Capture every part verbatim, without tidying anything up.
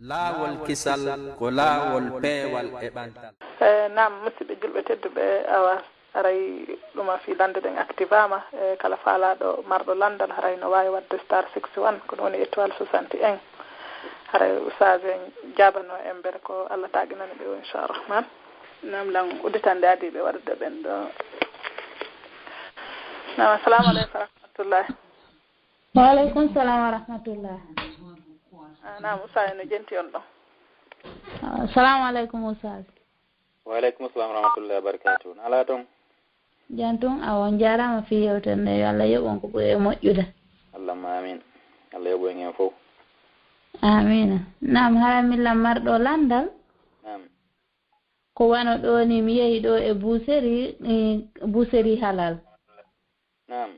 Laawol kisal ko laawol peewal e ɓantal. Eh, naam, musidɓe julɓe tedduɓe, awa, aray ɗuma fii lannde ɗen activama, eh, kala faalaaɗo marɗo lanndal, haray no waawi waɗde star six one, ko ɗum woni étoile soixante et un. Haray Oustaz en jaabano en, mbele ko Allah taaginani ɓe o, inchallah. Naam, lan udditande adii ɓe waɗude ɓen ɗo. Naam, assalamu aleykum wa rahmatullah. Wa aleykum salam wa rahmatullah. Ah, naam, Oustaz en no jenti on ɗon. Ah, assalamu aleykum, Oustaz. Wa aleykum salam wa rahmatullahi wa barakatuh. Nala ton? Jam tun, awa, on jaaraama fii yewtere nde. Yo Allah yoɓ on ko ɓuri e moƴƴude. Allahumma amin. Allah yoɓ en en fof. Amiina. Naam, hara min lan marɗo lanndal. Naam. Ko wano ɗoo ni, mi yehi ɗoo e buuseri, eh, buuseri halal. Naam.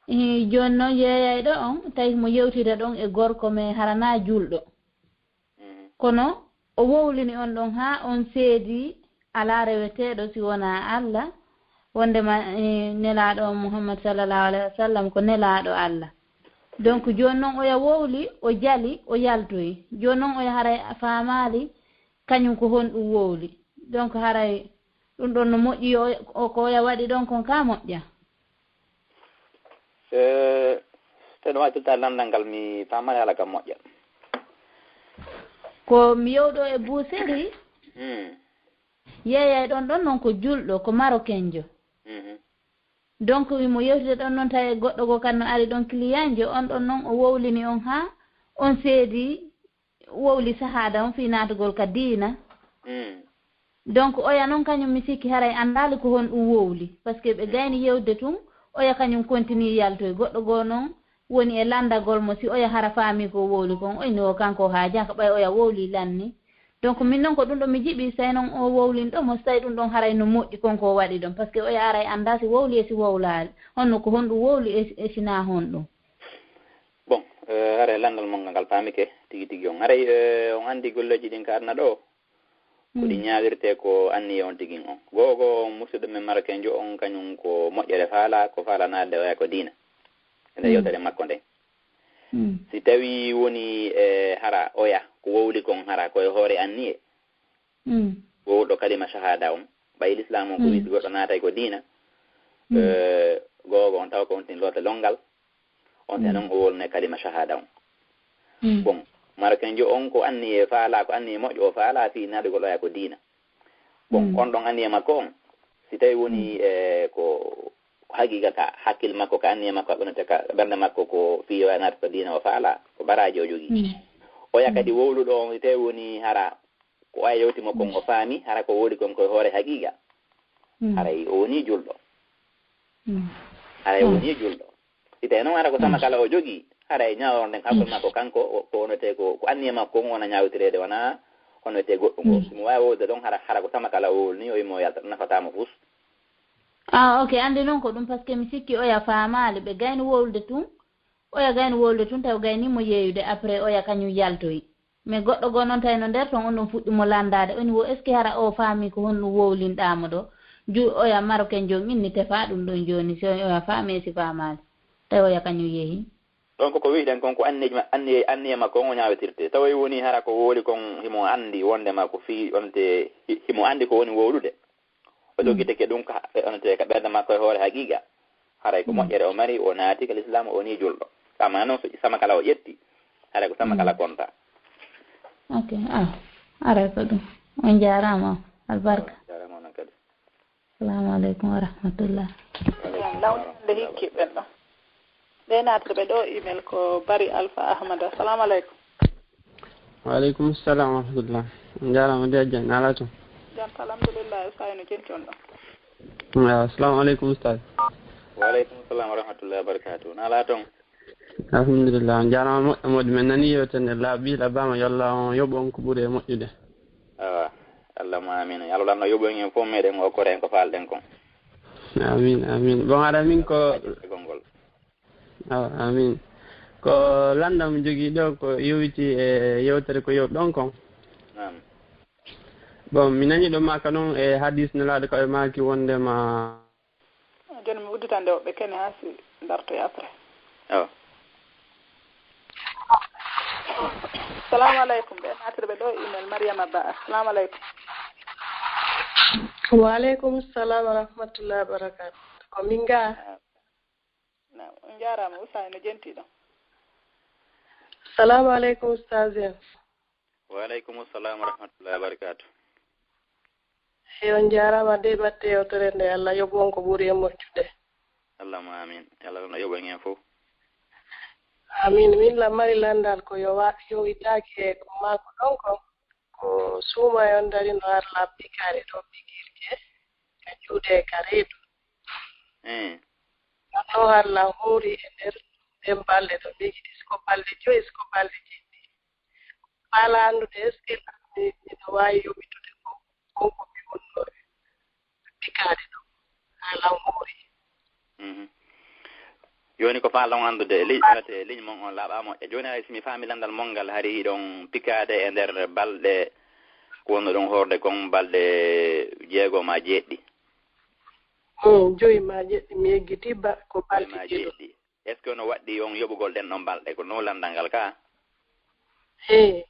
Eh, jooni noon, yeeyayɗo on, tawi mo yewtida ɗon e gorko, mais hara naa julɗo. Mhm. Kono o wowlini on ɗon haa on seedi alaa reweteeɗo si wonaa Allah, wondema, eh, Nelaaɗo on Muhammad sallallahu alayhi wa sallam ko Nelaaɗo Allah. Donc, jooni noon oya wowli, o jali, o yaltoyi. Jooni noon oya haray faamaali kañum ko honɗum wowli. Donc, haray ɗum ɗon no moƴƴi, o, o, ko oya waɗi ɗon kon ka moƴƴa? Eh, te ɗum accirta lanndal ngal, mi faamaali haala kam moƴƴa. Ko mi yewɗo e buuseri, Hmm. yeeyay ɗon ɗon noon ko julɗo, ko marokenjo. Mhm. Donc, imo yewtida ɗon noon, tawi goɗɗo goo kan no ari ɗon, clientjo on ɗon noon, o wowlini on haa on seedi wowli sahaada on fii naatugol ka diina. Mm. Donc, oya noon kañum mi sikki haray anndaali ko honɗum wowli. Parce que ɓe gayni yewde tun, oya kañum continue yaltoy. Goɗɗo goo noon woni e lanndagol mo, si oya hara faami ko wowli kon, o inni o kanko o haajaaka, ɓay oya wowli lanni. Donc, min noon ko ɗum ɗo mi jiɓi, si tawi noon o wowlin ɗo mo, si tawi ɗum ɗon haray no moƴƴi kon ko o waɗi ɗon. Parce que oya aray anndaa si wowli e si wowlaali. Honno ko honɗum wowli e, e si naa honɗum? Bon, eh, haray lanndal mon ngal paamike tigi tigi on. Haray, eh, on anndi golleeji ɗin ka aduna ɗo, ko ɗi Mm. ñaawirtee ko anniye on tigin on. Goo goo on musidɗo men marokenjo on, kañum ko moƴƴere faala, ko faala naatde oya ko diina. E nder Mm. yewtere makko nden. Mm. Si tawi woni, eh, hara oya, ko wowli kon hara ko e hoore anniye. Mm. Wowluɗo kalima shahada on. Ɓay lislaam on ko Mm. wii si goɗɗo naatay ko diina. Mm. Eh, goo goo on tawa ko on tin loota longal. On Mm. tan on o wowlunay kalima shahada on. Mm. Bon, marokenjo on ko anniye faala, ko anniye moƴƴo o faala fii naatugol oya ko diina. Bon, Mm. on ɗon anniye makko on, si tawi woni, Mm. eh, ko haqiqa ka hakkil makko, ka anniye makko, ka ɓernde makko, ka ɓernde makko ko fii oya naata ko diina o faala, ko baraaji o jogii. Mm. Oya Mm. kadi wowluɗo on, si tawi woni hara ko oya yewti mo kon Mm. o faami, hara ko wowli kon ko e hoore haqiqa. Mm. Haray o woni julɗo. Mm. Haray o Mm. woni julɗo. Si tawi noon hara ko Mm. sama kala o jogii, haray ñaawore nden hakkunde Mm. makko kanko, o, ko wonetee ko, ko anniye makko on wona ñaawitireede, wona wonetee goɗɗum ko. Mm. Si mo waawi wowlude ɗon, hara, hara ko sama kala o wowlini, o wimo yalta, ɗum nafataa mo fus. Ah, ok, anndi noon ko ɗum, parce que mi sikki oya faamaali, ɓe gayni wowlude tun, oya gayni wowlude tun, taw gayni mo yeeyude, après oya kañum yaltoyi. Mais goɗɗo goo noon tawi no nder ton, on ɗon fuɗɗi mo lanndaade. Oni wo, est-ce que hara o faami ko honɗum wowlinɗaa mo ɗo? Ju-, oya marokenjo on inni tefaa ɗum ɗon jooni, si oya faami e si faamaali. Tawi oya kañum yehi. Ɗon ko ko wi'ɗen kon ko anniyeeji ma-, anniye-, anniye makko on o ñaawitirtee. Tawa woni hara ko wowli kon himo anndi wondema ko fii onte hi-, himo anndi ko woni wowlude. O Mm. jogitake ɗum ka, e, onte ka ɓernde makko e hoore haqiqa. Haray ko Mm. moƴƴere o mari, o naati ka lislaam, o woni julɗo. Amma noon so sama kala o ƴetti, haray ko sama Mm. kala konta. Ok, ah, haray ko ɗum. On jaaraama, albarka. Jaaraama onon kadi. Assalamu aleykum wa rahmatullah. Lawnde hikki ɓen ɗo. Ɓe naatata ɓe ɗo email ko Bari Alpha Ahmad. Assalamu aleykum. Wa aleykum salam wa rahmatullah. On jaaraama, Diajjan, alaa toon? Jam, alhamdulillah, Oustaz no jenti on ɗo. Waaw, assalamu aleykum, Oustaz. Wa aleykum salam wa rahmatullahi wa barakatuh. Nalaa toon? Alhamdulillah, on jaaraama moƴƴo, moƴƴo. Men nanii yewtere nde laaɓi, laaɓaama, yo Allah on yoɓ on ko ɓuri e moƴƴude. Awa, Allahumma amin. Yo Allah no yoɓ en, en fof meɗen okkore en ko faalɗen kon. Amin, amin. Bon, haɗa min ko e gongol. Awa, amin. Ko lanndam mi jogii ɗo, ko yowiti e yewtere ko yewɗon kon. Naam. Bon, mi nanii ɗo maaka noon e hadis Nelaaɗo ka ɓe maaki wondema. Jooni mi udditande woɓɓe kene haa si dartoy après. Awa. Salamu aleykum. Ɓe naatiri ɓe ɗo email, Mariama Ba. Salamu aleykum. Wa aleykum salam wa rahmatullahi wa barakatuh. Ko min ga? Na, on njaaraama, Usaay no jenti ɗo. Salamu aleykum, Ustaz en. Wa aleykum salam wa rahmatullahi wa barakatuh. Eyi, on njaaraama de batte yewtere nde. Allah yoɓu on ko ɓuri e moƴƴude. Allahumma amin. Allah no yoɓu en fof. Amin. Min la mari landal ko yowa yowitaaki e ko maako ɗon ko ko suuma e on dari no har la pikare ɗo pikirje ka juuɗe ka reedu. Eh. No har la huuri e nder nden balɗe ɗo ɓe yiɗi siko balɗe joyi siko balɗe jeɗɗi. Faala anndude est ce que miɗo waawi yowitude ko konko mi wonnoo e pikaade ɗo haa lan hoori. Mhm. Jooni ko faalɗon anndude, li- wonate ligne mon on laaɓaa moƴƴa. Jooni hay si mi faami lanndal mon ngal, hari hiɗon pikaade e nder balɗe ko wonno ɗon hoorde kon balɗe jeego ma jeeɗɗi. Hmm, joyi ma jeɗɗi mi yeggiti ba ko balɗe Ma jeeɗo. jeeɗɗi. Est ce que no waɗɗi on yoɓugol ɗen ɗon balɗe? Ko no lanndal ngal ka? Hee,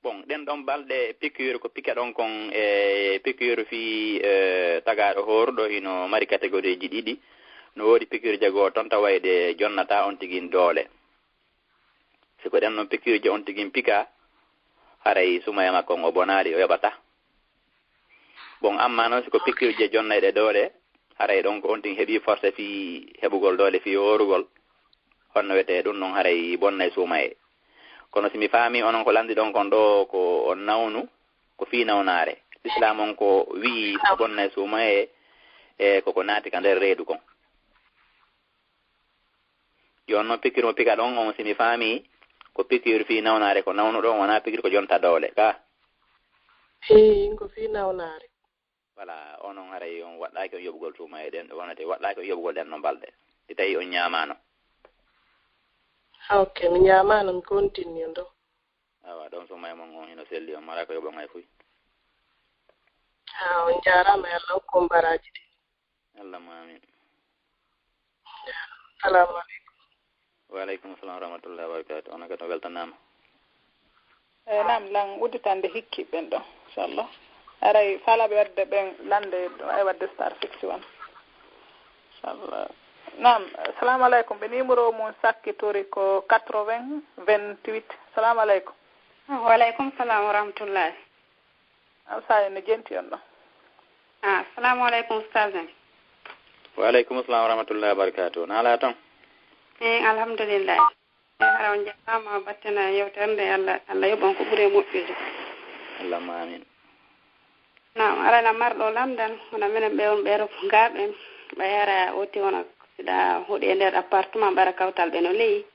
Bon, ɗen ɗon balɗe piqûre ko pika ɗon kon e piqûre fii e, tagaaɗo hooruɗo hino mari catégorie ji ɗiɗi. No woodi piqûre je goo ton tawa e ɗe jonnata on tigi doole. Si ko ɗen ɗon piqûre je on tigi pika, haray sumaya makko on o bonaali, o yoɓata. Bon, amma noon si ko piqûre je jonnayɗe doole, haray ɗon ko on tigi heɓi force fii heɓugol doole fii hoorugol. Honno wiyetee ɗum noon haray bonnay suumayee. Kono si mi faamii onon ko lanndi ɗon kon ɗoo ko on nawnu, ko fii nawnaare. Lislaam on ko wi'i ko bonnay suumayee e ko ko naati ka nder reedu kon. Jooni noon piqûre mo pika ɗon on si mi faamii ko piqûre fii nawnaare ko nawnuɗo on wonaa piqûre ko jonta doole ka. Hee, ko fii nawnaare. Voilà, onon haray on waɗɗaaki on yoɓugol suumayee ɗen, wonate waɗɗaaki on yoɓugol ɗen no balɗe. Si tawi on ñaamaano. Ok, mi ñaamaano, mi continue ɗo. Awa, ɗon suumayee mon on hino selli, on maraa ko yoɓon hay fuy. Haa, on njaaraama e Allah hokku on baraaji ɗi. Allahumma amin. Salaamu aleykum. Wa aleykum salam wa rahmatullahi wa barakatuh. Onon kadi on weltanaama. Eyi, naam, lan udditande hikki ɓen ɗo, inchallah. Haray faalaaɓe waɗde ɓen lande, ɗum ay waɗde star fixi on. Inchallah. Naam, salamu aleykum. Ɓe numéro mum sakkitori ko quatre-vingts vingt-huit. Salamu aleykum. Wa aleykum salam wa rahmatullahi. Am Saare no jenti on ɗo. Ah, assalamu aleykum, Ustaz en. Wa aleykum salam wa rahmatullahi wa barakatuh. Naalaa ton? Eyi, alhamdulillahi. Eyi, hara on jaaraama battana yewtere nde, Allah, Allah yoɓ on ko ɓuri e moƴƴude. Allahumma amin. Naam, aray na marɗo lanndal, wona minen ɓe on ɓe rokku ngaaɓen, ɓay hara oti wona siɗa hoɗi e nder appartement ɓara kawtal ɓe no leyi.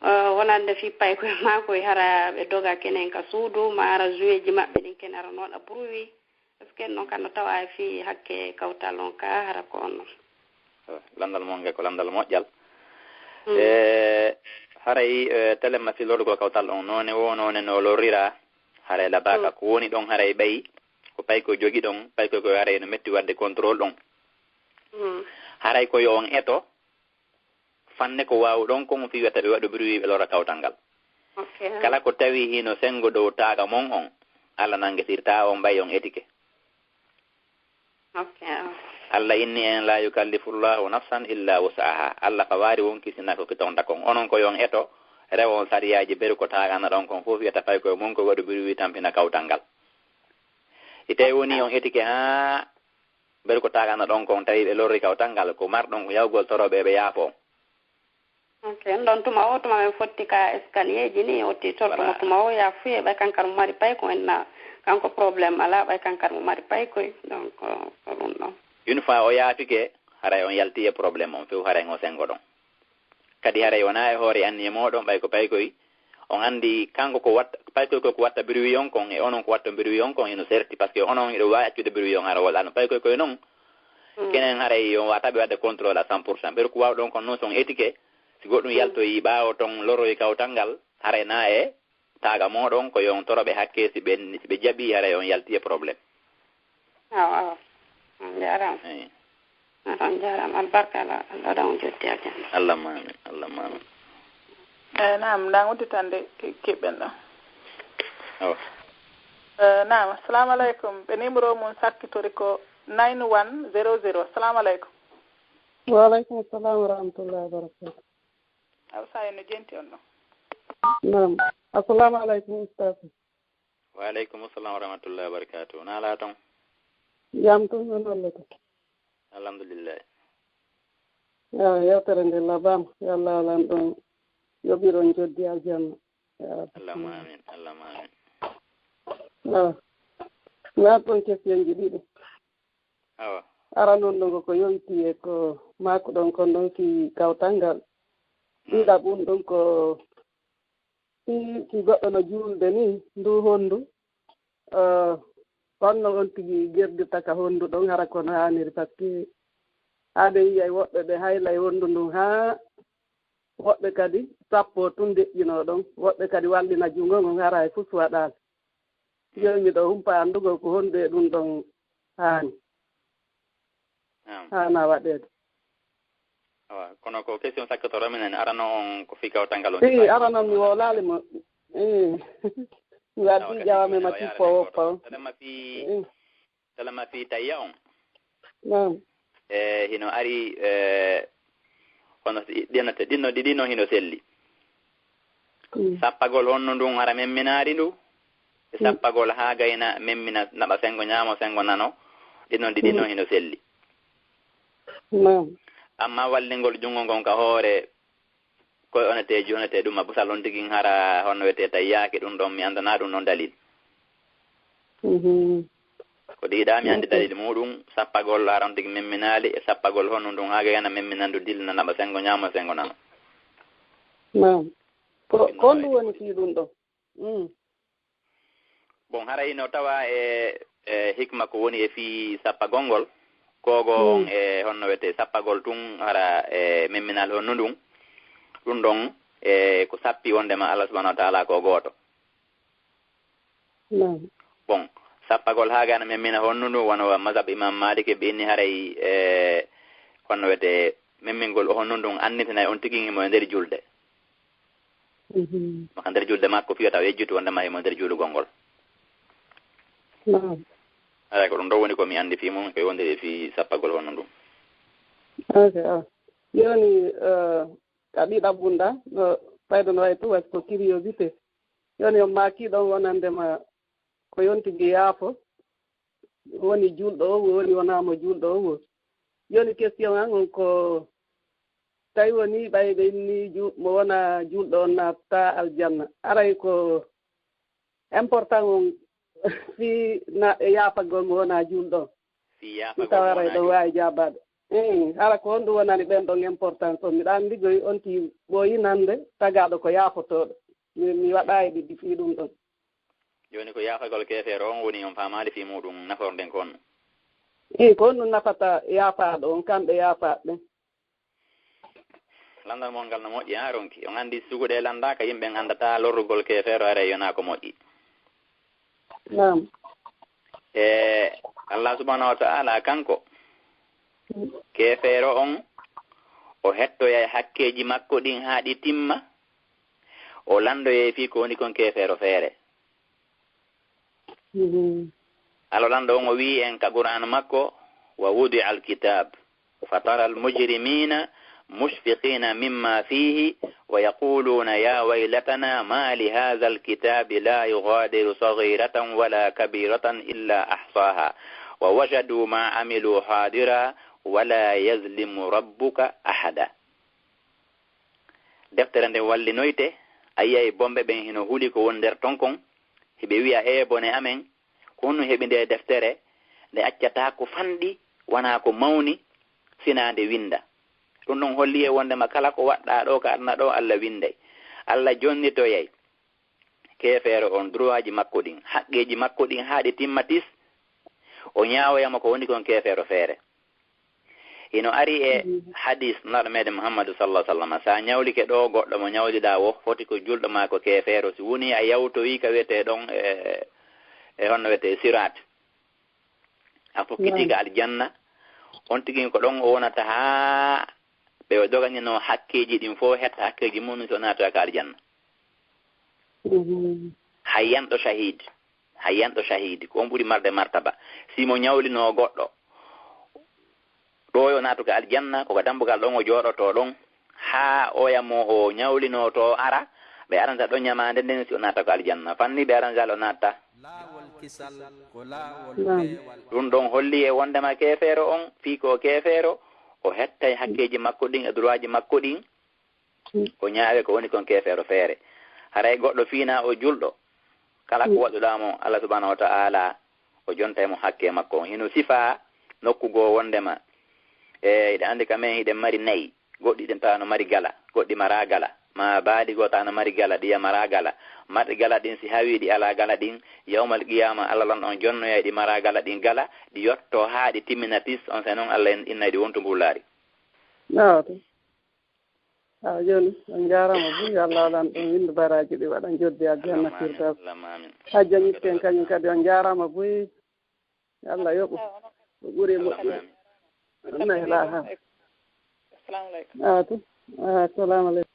Eh, wonande fii paykoye maa koye hara ɓe doga kenen ka suudu, ma hara joueji maɓɓe ɗin kenen hara no waɗa bruit. Est-ce que non kan no tawa e fii hakke kawtal on ka hara ko on non? Lanndal mon ngal ko lanndal moƴƴal. Mm. E haray e, telen ma fii lorrugol kawtal on, noone woo noone no lorrira, haray labaka ko woni ɗon haray ɓay, ko paykoye jogi ɗon, paykoye ko haray no metti waɗde contrôle ɗon. Mm. Haray ko yo on eto, fanne ko waawuɗon kon fii wiyata ɓe waɗu bruit ɓe lora kawtal ngal. Ok. Kala ko tawi hino senngo dow taaga mon on, Allah nangisirtaa on ɓay on etike. Ok. Allah inni en la yukallifu llahu nafsan illa wus'aha. Allah fawaari wonkii si hinaa ko kitonta kon. Onon ko yo on eto, rewo on sariyaaji beru ko taagana ɗon kon fof wiyata paykoye mum ko waɗu bruit tampina kawtal ngal. Si tawi woni on etike haa beru ko taagana ɗon kon tawi ɓe lorri kawtal ngal, ko marɗon ko yahugol torooɓe ɓe yaafo on. Ok, ɗon tuma o, tuma men fotti ka scanneeji ni, otti torto mo tuma o, ya fuye ɓay kankar mo mari pay ko enna, kanko problème ala, ɓay kankar mo mari pay koy, donc, ko ɗum ɗon. Une fois o yaafike, haray on yalti e problème on few, haray ngo senngo ɗon. Kadi haray wonaa e hoore anniye mooɗon, ɓay ko paykoy, on anndi kanko ko watta, paykoy ko watta bruit on kon, e onon ko watta bruit on kon, hino serti, parce que onon hiɗo waawi accude bruit on hara walla no paykoy koye non. Mm. Kenen haray on waata ɓe waɗde contrôle à cent pour cent. Ɓeru ko waawɗon kon non, si on etike, si goɗɗum yaltoyi ɓaawo ton loroyi kawtal ngal, haray na e taaga mooɗon, ko yo on toro ɓe hakke, si ɓe, si ɓe jaɓi, haray on yalti e problème. Awa, awa. On njaaraama. Eyi. On njaaraama. Albarka Allah, Allah waɗa on jotti aljanna. Allahumma amin, Allahumma amin. Eh, naam, ndan udditande kiɓɓen ɗo. Awa. Eh, naam, assalamu alaikum. Ɓe numéro mum sakkitori ko nine one zero zero. Assalamu alaikum. Wa alaikum assalam wa rahmatullahi wa barakatuh. Awa, sa en no jenti on ɗo. Naam. Assalamu alaikum, Ustaz. Wa alaikum assalam wa rahmatullahi wa barakatuh. Na ala ton? Jam tun, on hollata? Alhamdulillah. Ya, yewtere nde labama. Yo Allah walan ɗon yoɓiron joddi aljanna. Ya Rabbi. Allahumma amin. Allahumma amin. Ah. Ngar ɗon kestionji ɗiɗi. Awa. Ara non ɗon ko yonti e ko maako ɗon kon ɗon si kawtal ngal. Mm. Ɗiɗa ɗum ɗon ko si, si goɗɗo no juulde ni, ndu hondu, eh, honno on tigi gerdirta ka hondu ɗon hara kono haaniri, parce que haade yiyay woɓɓe ɓe haylay hondu ndun haa woɓɓe kadi sappo tun deƴƴinoo ɗon, woɓɓe kadi wallina junngo ngon hara e fus waɗaali. Jooni miɗo humpa anndugol ko honde ɗum ɗon haani. Naam. Haana waɗeede. Awa, kono ko question sakkotoro minen, arano on ko fii kawtal ngal on. Ii, arano mi wolaali mo. Ii. Mi waddi jawame ma tippo woppa on. Salama fii, salama fii tayya on. Naam. E hino ari, e, kono si ɗino, ɗino, ɗino hino selli. Mm. Sappagol honno ndun hara memminaari ndu? E mm. Sappagol haa gayna memmina naɓa sengo ñaamo, sengo nano. Ɗin non ɗiɗi mm. Non hino selli. Naam. Amma wallingol junngo ngon ka hoore, koye onete, jonete ɗum, a busal on tigi hara honno wiyetee tawi yaake ɗum ɗon, mi anndanaa ɗum ɗon dalil. Mhm. Ko ɗiɗa mi anndi dalil muuɗum, sappagol aran tigi memminaali, e sappagol honno ndun haa gayna memminandu dilna naɓa sengo ñaamo sengo nano. Naam. Ko, ko honɗum woni fii ɗum ɗon? Mm. Bon, haray no tawa e, e hikma ko woni e fii sappagol ngol, kogo on mm. E honno wiyetee sappagol tun hara e memminal honno ndun, ɗum ɗon e ko sappi wondema Allah subhanahu wa ta'ala ko gooto. Naam. Bon, sappagol haa gayna memmina honno ndun, wano wa mazhab Imam Malik e ɓe inni haray e honno wiyetee memmingol o honno ndun annitinay on tigi himo e nder julde. Mhm. Maka nder julde makko fii o tawa yejjitu wondema himo nder juulugol ngol. Naam. Haray ko ɗum ɗo woni ko mi anndi fii mum, ko yowndiri e fii sappagol honno ndun. Ok, ah. Yoni, eh, ka ɗiɗaɓunda, no fayda no wayi tu, was ko curiosité. Yoni on maaki ɗon wonande ma ko yonti gi yaafo, woni julɗo o, woni wonaa mo julɗo o. Yoni question an on ko tawi woni ɓay ɓe inni ju-, mo wonaa julɗo on naata aljanna. Aray ko important on fii na, e yaafagol mo wonaa julɗo on. Fii yaafagol mo wonaa julɗo. Mi tawa aray ɗon waawi jaabaade. Ii, hara ko honɗum wonani ɓen ɗon importance on? Miɗa anndi goy on tii ɓooyi nande tagaaɗo ko yaafotooɗo. Mi, mi waɗaayi ɗiɗi fii ɗum ɗon. Jooni ko yaafagol keefeero on woni on faamaali fii muuɗum naforde kon. Ii, ko honɗum nafata yaafaaɗo on, kamɓe yaafaaɓe ɓen? Lanndal mon ngal no moƴƴi haa ronki. On anndi suguɗe lanndaaka, yimɓe anndataa lorrugol keefeero, haray yonaa ko moƴƴi. Naam. E Allah subhanahu wa ta'ala kanko, mm. Keefeero on, o hettoyay hakkeeji makko ɗin haa ɗi timma, o lanndoyay fii ko woni kon keefeero feere. Mhm. Alla lanɗo on o wi'i en ka Qur'aanu makko, "Wa wudi'a al-kitab, fatara al-mujrimina mushfiqina mimma fihi, wa yaquluna ya waylatana ma li hadha al-kitabi la yughadiru saghiratan wala kabiratan illa ahsaha, wa wajadu ma amilu hadira, wala yazlimu rabbuka ahada." Deftere nden wallinoyte, a yi'ay bomɓe ɓen hino huli ko woni nder ton kon, hiɓe wi'a, "Ee bone amen, ko honɗum heɓi ndee deftere, nde accataa ko fanɗi, wanaa ko mawni, sinaa nde winnda?" Ɗum ɗon holli e wonndema kala ko waɗɗaa ɗoo ka aduna ɗoo, Alla winnday. Alla jonnitoyay keefeero on droitji makko ɗin, haqqeeji makko ɗin, haa ɗi timma tis, o ñaawoya mo ko woni kon keefeero feere. Hino ari e hadis Nulaaɗo meɗen Muhammadu sallallahu alaihi wasallam, sa ñawlike ɗoo goɗɗo mo ñawliɗaa woo, foti ko julɗo maa ko keefeero, si wonii a yawtoyi ka wiyetee ɗon e, e honno wiyetee siraat, a fokkitii ka aljanna, on tigi ko ɗon o wonata haa ɓe o doganino hakkeeji ɗin fof hetta hakkeeji mum si o naatoyaka aljanna. Hay yanɗo shahid, hay yanɗo shahid, ko on ɓuri marde martaba. Si mo ñawlino goɗɗo, ɗo yo naatuka aljanna, ko ka dambugal ɗon o jooɗoto ɗon, haa oya mo o ñawlino to ara, ɓe aranta ɗon ñamaande nden si o naata ko aljanna. Fanni ɓe aranta o naatta. Laawol kisal ko laawol Naam. Peewal. Ɗum ɗon holli e wondema keefeero on, fii ko keefeero, o hettay hakkeeji makko ɗin e droitji makko ɗin, o ñaawe ko woni kon keefeero feere. Haray goɗɗo fiina o julɗo, kala ko waɗuɗaa mo, Allah subhanahu wa ta'ala o jontay mo hakke makko on. Hino sifa nokku goo wondema, e, hiɗa andi ka men hiɗen mari nayi, goɗɗi ɗin tawa no mari gala, goɗɗi mara gala, ma baali goo tawa no mari gala, ɗiya mara gala. Marɗi gala ɗin si hawii ɗi alaa gala ɗin, yawmal qiyaama Allah lan on jonnoyay ɗi mara gala ɗin gala, ɗi yotto haa ɗi timmina tis, on se non Allah en innay ɗi wontu mbullaari. Awa. Awa jooni, on njaaraama buy, yo Allah waɗan ɗum winndu baraaji ɗi waɗan joddi aljanna Allahumma amin, firdaws. Allahumma amin. Hajja ñitten kañum kadi, on njaaraama buy, yo Allah yoɓu ko ɓuri moƴƴude. Allahumma amin. Nehla ha. Assalamu alaikum. Awa tu. Awa, assalamu alaikum.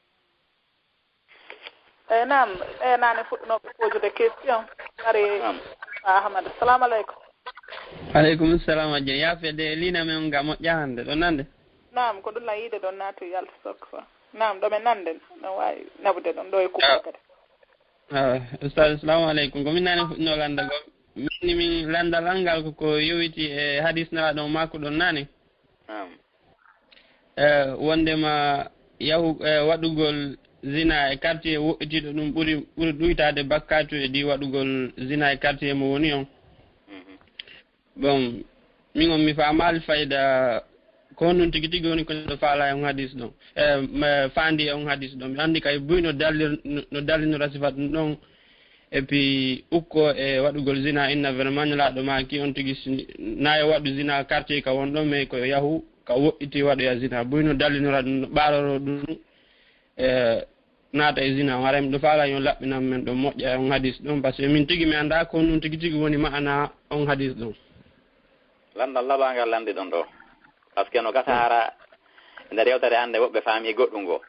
Eyi naam, ɓe naane fuɗɗunooɓe posude question. Ari Ahmad. Assalamu alaikum. Aleykum salam, a jeen. Yaafe de, liina men nga moƴƴa hannde, ɗon nande? Naam, ko ɗum na yiide ɗon naatu yalta sokko fa. Naam, ɗo men nande, no waawi naɓude ɗon ɗo e kuɓɓa kadi. Ustaz, assalamu aleykum. Ko min nane fuɗɗinoo lannda goo. Min ni min lanndal an ngal ko ko yowiti e hadis nalaaɗo on maakuɗon naane. Naam. E, wonndema yahu, e, waɗugol zina e quartier woɗɗitiiɗo ɗum ɓuri, ɓuri ɗuytaade bakkaatu e ɗi waɗugol zina e quartier mo woni on. Bon, min on mi faamaali fayda ko honɗum tigi tigi woni ko neɗɗo faala e on hadis ɗon. E, faandi e on hadis ɗon. Mi anndi kay buy no dallir, no dallinora sifa ɗum ɗon. Et puis, ukko e waɗugol zina inna vraiment Nelaaɗo maaki on tigi si, na e waɗu zina quartier ka wonɗon, mais ko yahu ka woɗɗiti waɗoya zina. Buy no dallinora ɗum, no ɓaaroro ɗum, e, naata e zina. Haray miɗo faala yo laɓɓinan men ɗon moƴƴa e on hadis ɗon, parce que min tigi mi anndaa ko honɗum tigi tigi woni ma'ana on hadis ɗon. Lanndal laɓaangal lanndiɗon ɗoo. Parce que no gasa hara e nder yewtere an nde woɓɓe faami goɗɗum goo.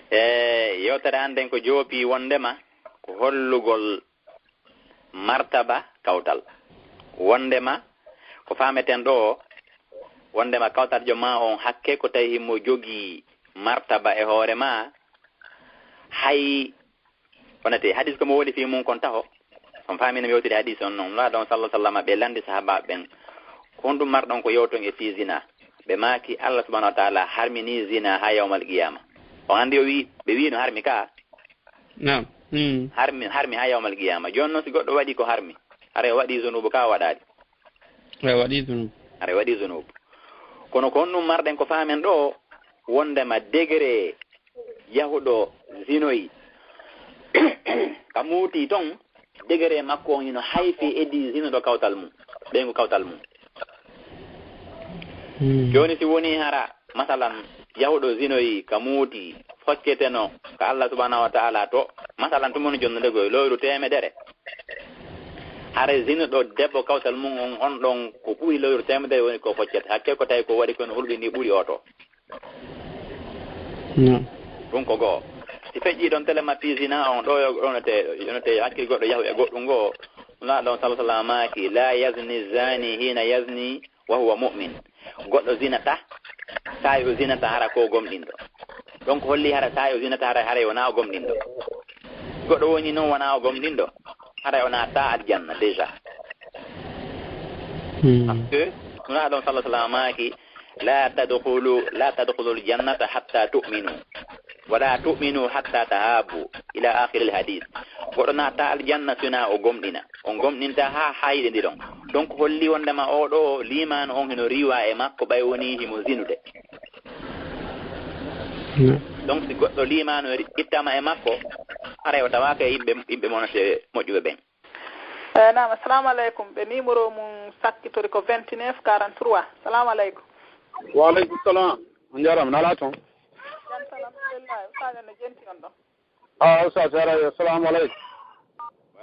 E yewtere an nden ko joopi wonndema ko hollugol martaba kawtal. Wonndema ko faameten ɗoo, wonndema kawtal jom maa on hakke ko tawi himo jogii martaba e hoore maa, hay Wonate, hadis ko mo woni fii mun kon taho. On faamii no mi yewtiri hadis on non. Nulaaɗo on, sallallahu sallam, ɓe lanndi sahaabaaɓe ɓen, ko honɗum marɗon ko yewton e fii zina? Ɓe maaki, Allah subhanahu wa ta'ala harminii zina haa yawmal qiyaama. On anndi o wii, ɓe wii no harmi ka? Naam. Hmm. Harmi, harmi haa yawmal qiyaama. Jooni non si goɗɗo waɗii ko harmi, haray o waɗii zunuubu ka o waɗaali? Aray waɗii zunub. Aray waɗii zunub. Kono ko honɗum marɗen ko faamen ɗoo, wonndema degré yahuɗo zinoyi ka muuti ton, degré makko on hino hay fii edii zinuɗo kawtal mum, ɓeyngu kawtal mum. Jooni si wonii hara, masalan, yahuɗo zinoyi ka muuti, focceteno ka Allah subhanahu wa ta'ala to, masalan, tuma no jonnde goy, looyru teemedere. Hare zinuɗo debbo kawtal mum on, on ɗon ko ɓuri lewru teemedere woni ko foccete. Hakke ko tawi ko waɗi ko no hulɓinii ɓuri oto. Ɗum ko goo. Si feƴƴii ɗon tele ma fii zina on, ɗo yo ɗonete, yonete hakkil goɗɗo yahu e goɗɗum goo. Nulaaɗo on, sallallahu sallam, maaki, "La yazni zani hina yazni wa huwa mu'min." Goɗɗo zinata, saa'i o zinata hara ko gomɗinɗo. Donc holli hara saa'i o zinata hara, haray wonaa o gomɗinɗo. Goɗɗo woni non wonaa o gomɗinɗo, haray o naata aljanna déjà. Parce que Nulaaɗo on, sallallahu sallam, maaki, "La tadkhulu, la tadkhulu aljannata hatta tu'minu. Wa la tu'minu hatta tahabbu." Ila akhiril hadith. Goɗɗo naata aljanna sina o gomɗina. On gomɗinta haa hayɗe ndiɗon. Donc holli wondema oo ɗoo liimaanu on hino riiwa e makko ɓay wonii himo zinude. Donc si goɗɗo liimaanu ri-, ittama e makko, haray o tawaaka e yimɓe, yimɓe monate moƴƴuɓe ɓen. Eh, naam, assalamu aleykum. Ɓe numéro mum sakkitori ko vingt-neuf quarante-trois. Assalamu aleykum. Wa aleykum salam. On njaaraama, nalaa toon? Jam tan, alhamdulillah. Ustaajo no jenti on ɗon? Ah, Ustaajo, aray, assalamu aleykum.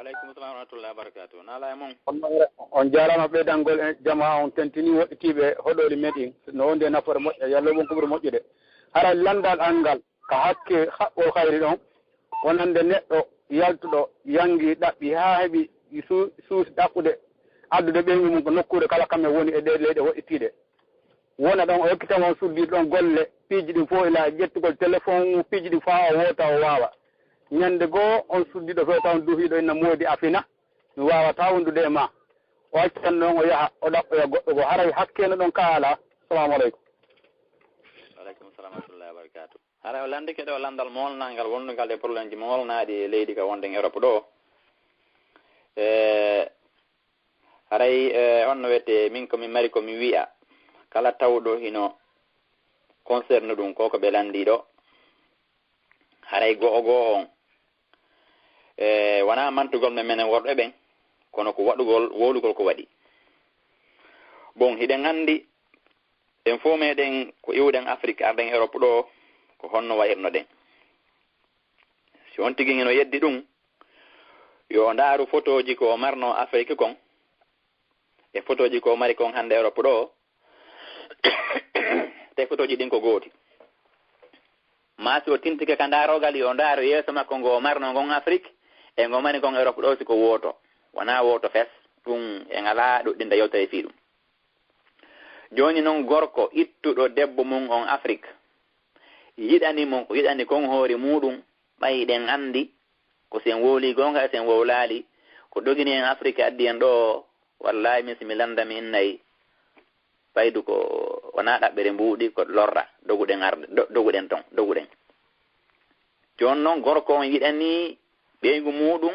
Aleykum salam wa rahmatullahi wa barakatuh. Nala e mon. On jaaraama ɓeydangol en jamaa on tentini woɗɗitiiɓe hoɗooli meɗin no wondi e nafoore moƴƴa yallo won ko ɓuri moƴƴude. Hara lanndal an ngal ka hakke haqqol kayri ɗon wonande neɗɗo yaltuɗo yangi ɗaɓɓi haa heɓi suusi ɗaɓɓude addude ɓeyngu mum ko nokkuure kala kam e woni e ɗee leyɗe woɗɗitiiɗe. Wona ɗon o hokkita on suddiiɗo ɗon golle piiji ɗin fof ila ƴettugol téléphone piiji ɗin faa o woota o waawa. Ñande goo on suddiiɗo feewta on duhiiɗo inna moodi a fina mi waawataa wondude e maa. O accan noon o yaha o ɗaɓɓoya goɗɗo goo haray hakkeno ɗon kaa alaa. Salaamu aleykum. Waaleykum salam wa rahmatullahi wa barakatuh. Haray o lanndike ɗo lanndal moolnangal wonndugal e problème ji moolnaaɗi e leydi ka wonɗen Europe ɗo. E haray e honno wiyetee min ko mi mari ko mi wi'a kala tawɗo hino concerne ɗum ko ko ɓe lanndii ɗo. Haray go'o go'o on e wonaa mantugol men menen worɓe ɓen kono ko waɗugol wowlugol ko waɗi. Bon hiɗen anndi en fof meɗen ko iwɗen Afrik arɗen Europe ɗo ko honno wa'irnoɗen. Si on tigi hino yeddi ɗum yo o ndaaru fotooji ko o marno Afrik kon e fotooji ko o mari kon hannde Europe ɗo. Te fotooji ɗin ko gooti. Maa si o tintike ka ndaaroogal yo o ndaaru yeeso makko ngo o marno ngon Afrik e ngo mari kon Europe ɗo si ko wooto wonaa wooto fes. Ɗum en alaa ɗuɗɗinde yewtere fii ɗum. Jooni non gorko ittuɗo debbo mum on Afrik yiɗani mo ko yiɗani kon hoore muuɗum ɓay hiɗen anndi ko si en wowlii goonga e si en wowlaali ko dogini en Afrik addi en ɗoo. Wallaahi min si mi lannda mi innay faydu ko wonaa ɗaɓɓere mbuuɗi ko lorra doguɗen arde doguɗen ton doguɗen. Jooni non gorko on yiɗani ɓeyngu muuɗum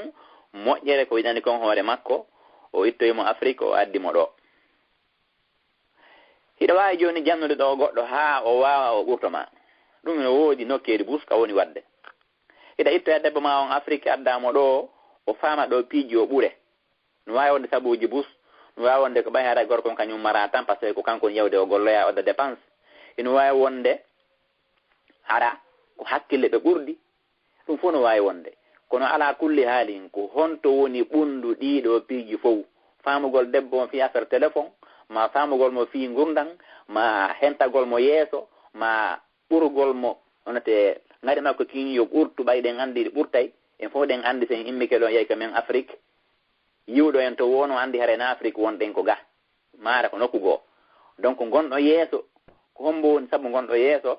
moƴƴere ko yiɗani kon hoore makko o ittoyi mo Afrik o addi mo ɗoo. Hiɗa waawi jooni jannude ɗoo goɗɗo haa o waawa o ɓurto ma. Ɗum no woodi nokkeeri bus ka woni waɗde. Hiɗa ittoya debbo ma on Afrik adda mo ɗoo o faama ɗoo piiji o ɓure. No waawi wonde sabuuji bus. No waawi wonde ko ɓay haray gorko on kañum mara tan parce que ko kanko woni yawde o golloya o adda dépense. Hino waawi wonde hara ko hakkille ɓe ɓurdi. Ɗum fof no waawi wonde kono alaa kulli haalin ko honto woni ɓunndu ɗiiɗoo piiji fof? Faamugol debbo on fii affaire téléphone, maa faamugol mo fii ngurndan, maa hentagol mo yeeso, maa ɓurgol mo wonate ŋari makko kin yo ɓurtu ɓay ɗen anndi ɗi ɓurtay. En fof ɗen anndi so en immike ɗon yahi ka men Afrik yiwɗo en to woono anndi haray na Afrik wonɗen ko ga maara ko nokku goo. Donc ngonɗo yeeso ko hombo woni sabu ngonɗo yeeso?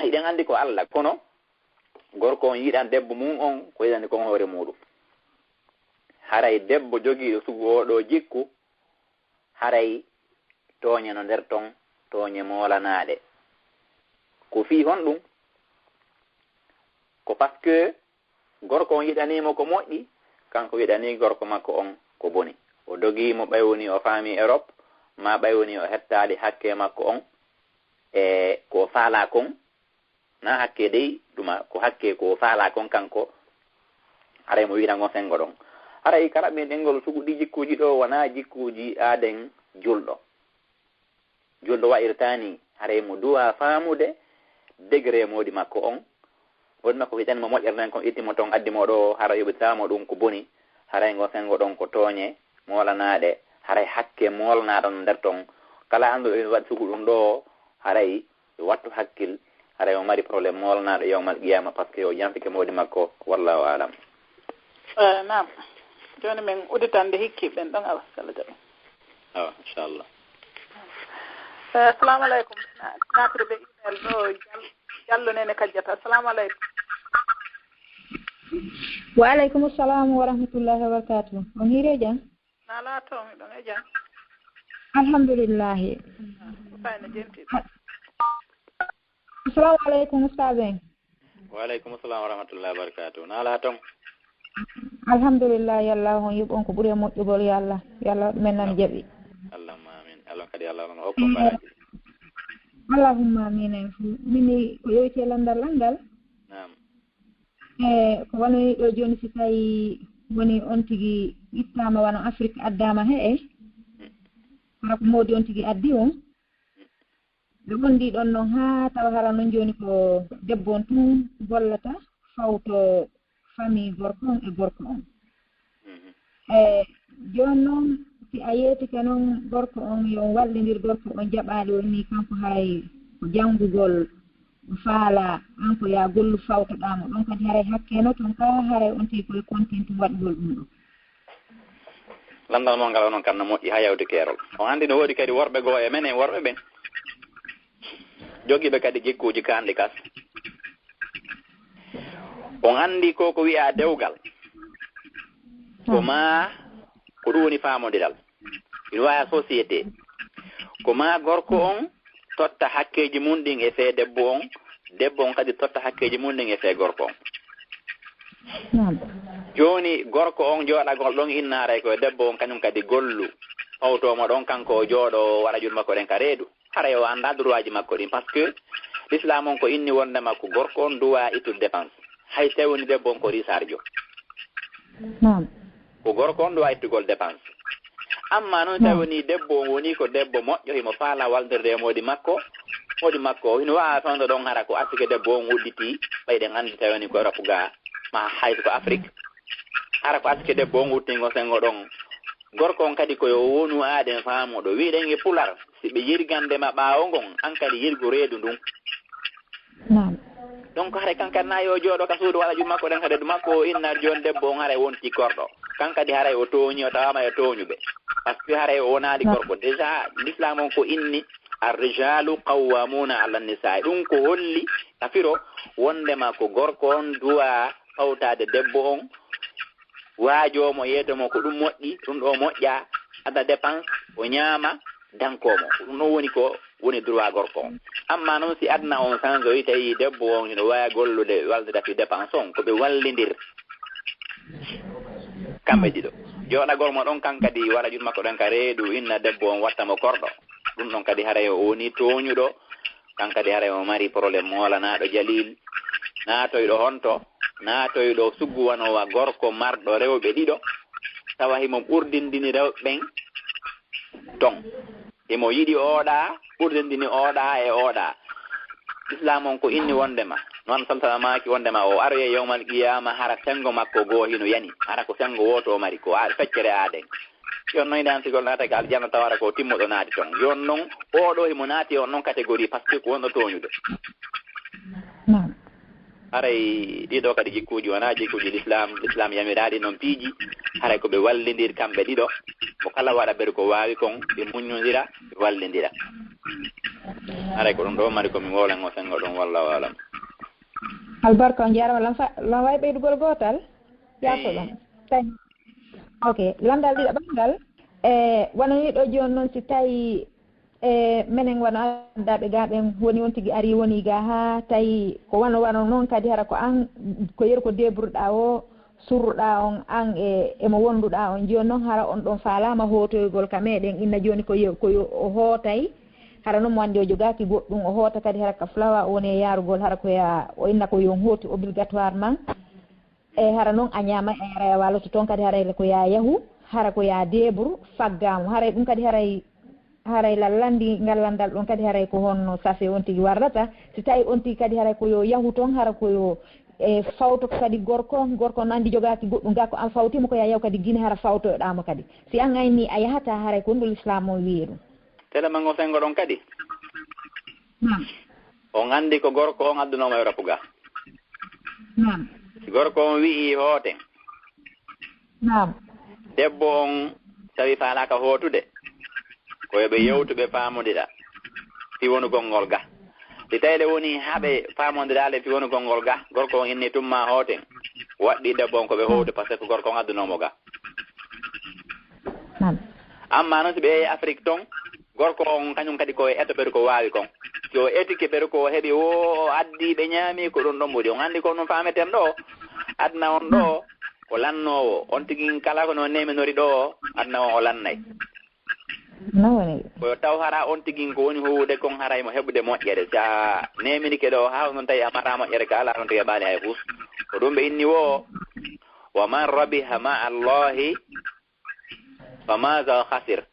Hiɗen anndi ko Allah kono gorko on yiɗan debbo mum on ko yiɗani kon hoore muuɗum. Haray debbo jogiiɗo sugu oo ɗoo jikku haray tooñe no nder ton tooñe moolanaaɗe. Ko fii honɗum? Ko parce que gorko on yiɗanii mo ko moƴƴi, kanko yiɗanii gorko makko on ko boni. O dogii mo ɓay woni o faami Europe, maa ɓay woni o hettaali hakke makko on e ko o faalaa kon. Na hakke dey ɗuma ko hakke ko o faalaa kon kanko. Haray mo wi'ira ngon sengo ɗon. Haray ka raɓɓin ɗengol sugu ɗi jikkuuji ɗoo wonaa jikkuuji aaden julɗo. Julɗo wa'irtaa nii haray mo duwaa faamude degré moodi makko on. Moodi makko ko yiɗani mo moƴƴere nden kon itti mo ton addi mo ɗoo haray yoɓitataa mo ɗum ko boni. Haray ngon sengo ɗon ko tooñe moolanaaɗe. Haray hakke moolnaaɗo no nder ton. Kala annduɗo ina waɗi sugu ɗum ɗoo haray yo wattu hakkil haray o mari problème moolnaaɗo yawmal qiyama parce que o janfike moodi makko. Wallahu alam. Eh, naam. Jooni min uditande hikki ɓen ɗon awa sala jaɓi. Awa inchallah. Eh, assalamu aleykum. Naatiri ɓe email ɗo Jal- jallo nene kajjata. Assalamu aleykum. Wa aleykum assalamu wa rahmatullahi wa barakatuh. On hiiri e jam? Nalaa to miɗon e jam. Alhamdulillahi. Usayna jenti. Assalamu aleykum ustaz en. Wa aleykum salam wa rahmatullahi wa barakatuh. Nalaa ton? Alhamdulillah yallah on yoɓ on ko ɓuri e moƴƴugol yallah yallah waɗu men nan jaɓi. Allahumma amin. Allah kadi Allah on hokko baraji. Allahumma amin en fu mini ko yewti e landal angal. Naam. E ko wanoyi ɗo jooni si tawi woni on tigi ittaama wano Afrik addaama he e hara ko moodi on tigi addi on. Ɓe wondi ɗon non haa tawa hara non jooni ko debbo on tun gollata fawto famille gorko on e gorko on. E jooni noon, si a yeetike noon gorko on, yo on wallindir gorko on, jaɓaali o inni kanko haray ko janngugol o faalaa, an ko yaa gollu fawtoɗaa mo ɗon, kadi haray hakke no toon kaa, haray on tigi koye kontinti waɗugol ɗum ɗo. Lanndal mon ngal onon kam no moƴƴi haa yawti keerol. On anndi no woodi kadi worɓe goo e menen worɓe ɓen, jogiiɓe kadi jikkuuji kaanɗi kas. On anndi ko ko wiyaa dewgal, ko maa ko ɗum woni faamondiral. Ina waawi société, ko maa gorko on totta hakkeeji mum ɗin e fee debbo on, debbo on kadi totta hakkeeji mum ɗin e fee gorko on. Jooni gorko on jooɗagol ɗon inna haray ko e debbo on kañum kadi gollu, fawtoo mo ɗon, kanko o jooɗoo o waɗa juuɗe makko ɗen ka reedu. Haray o anndaa droitji makko ɗin, parce que l'islam on ko inni wonndema ko gorko on droit ittude dépense, hay si tawii woni debbo on ko risarjo. Ko gorko on droit ittugol dépense. Amma noon si tawii woni debbo on woni ko debbo moƴƴo, himo faalaa walndirde e moodi makko, moodi makko o hino waawa fewndo ɗon hara ko asike debbo on udditii, ɓay ɗen anndi tawii woni ko Europe gaa, maa hay ko Afrique. Hara ko asike debbo on udditi ngo senngo ɗon. Gorko on kadi ko yo wonu aaden faamuɗo. Wi'ɗen e pular, si ɓe yirgande ma ɓaawo ngon, an kadi yirgu reedu ndun. Donc haray kan kadi na yo jooɗo ka suudu waɗa juuɗe makko ɗen ka reedu makko, o inna jooni debbo on haray wonti korɗo. Kan kadi haray o tooñi, o tawaama e tooñuɓe. Parce que haray o wonaali gorko. Déjà, l'islam on ko inni, الرجال قوامون على النساء. Ɗum ko holli ka firo wonndema ko gorko on droit fawtaade debbo on, waajoo mo, yeetoo mo ko ɗum moƴƴi, ɗum ɗoo moƴƴaa, adda dépense, o ñaama, dankoo mo. Ko ɗum ɗon woni ko woni droit gorko on. Amma noon si aduna on sanjoyi, tawi debbo on hino waawi gollude, wallida fii dépense on, ko ɓe wallindir kamɓe ɗiɗo. Jooɗagol mo ɗon kan kadi waɗa juuɗe makko ɗen ka reedu, inna debbo on watta mo korɗo. Ɗum ɗon kadi haray o woni tooñuɗo, kan kadi haray o mari problème moolanaaɗo jalil, naatoyɗo honto, naatoyɗo sugguwanoowa gorko marɗo rewɓe ɗiɗo, tawa himo ɓurdindini rewɓe ɓen ton. Himo yiɗi ooɗaa, ɓurdindini ooɗaa e ooɗaa. Islaam on ko inni wonndema, non sallallahu alaihi wasallam maaki wonndema o aroyay yawmal qiyaama hara senngo makko goo hino yani, hara ko senngo wooto o mari, ko a-, feccere aaden. Yon noon, idan sigol naata ka aljanna tawa hara ko timmuɗo naati ton. Yon noon, oo ɗoo himo naati on noon catégorie, parce que ko wonɗo tooñude. Haray ɗiɗo kadi jikkuuji wonaa jikkuuji l'islam. L'islam yamiraaɗi noon piiji, haray ko ɓe wallindir kamɓe ɗiɗo. Mo kala waɗa ɓer ko waawi kon, ɓe muññondira, ɓe wallindira. Haray ko ɗum ɗoo mari ko mi wowlan o senngo ɗum, wallahu alam. Albarka, on jaaraama. Lan fa-, lan waawi ɓeydugol gootal? Yaafo ɗum. Tawi. Ok, lanndal ɗiɗaɓal ngal, e, wano ni ɗoo jooni noon, si tawi, e, menen wano addaaɓe gaa ɓen woni on tigi arii woni gaa haa tawi ko wano wano noon kadi hara ko an, ko yeru ko deeburɗaa o, surruɗaa on an e, e mo wonduɗaa on. Jooni noon hara on ɗon faalaama hootoygol ka meɗen, inna jooni ko yo, ko yo o hootay, hara noon mo anndi o jogaaki goɗɗum, o hoota kadi hara ka fulawa o woni e yaarugol, hara ko ya, o inna ko yo on hooti obligatoirement. E hara noon a ñaama, e hara a waloto toon kadi, haray ko yaa yahu, hara ko yaa deebur, faggaa mo. Haray ɗum kadi, haray, haray lallandi ngal lanndal ɗon kadi, haray ko honno safe on tigi warrata. Si tawi on tigi kadi, haray ko yo yahu toon, hara ko yo, e, fawto kadi gorko, gorko no anndi jogaaki goɗɗum, gaa ko an fawti mo, ko yaa yahu kadi Gine, hara fawtoyoɗaa mo kadi. Si an ayni a yahataa, haray ko honɗum l'islam on wi'i ɗum? Tele mango sengo ɗon kadi. On anndi ko gorko on addunoo mo Europe ga. Si gorko on wi'i hooten, debbo on tawi faalaaka hootude, ko yo ɓe yewtu, ɓe faamondira fii wonugol ngol ga. Si tawi le woni haa ɓe faamondiraali fii wonugol ngol ga, gorko on inni tumma hooten, waɗɗii debbo on ko ɓe hoowde, parce que ko gorko on addunoo mo ga. Amma noon, si ɓe yehi Afrik toon, gorko on kañum kadi ko e eto ɓeru ko waawi kon. Si o etike ɓeru ko o heɓi, wo o addi, ɓe ñaami, ko ɗum ɗon ɓuri. On anndi ko ɗum faameten ɗoo, aduna on ɗoo, ko lannoowo. On tigi kala ko no neeminori ɗoo, aduna on o lannay. Ko yo taw hara on tigi ko woni huuwude kon haray mo heɓude moƴƴere. Si a neeminike ɗoo, haa on tawi a mara moƴƴere ka alaa, on tigi a ɓaali hay fus. Ko ɗum ɓe inni wo, ومن ربح مع الله فماذا خسر؟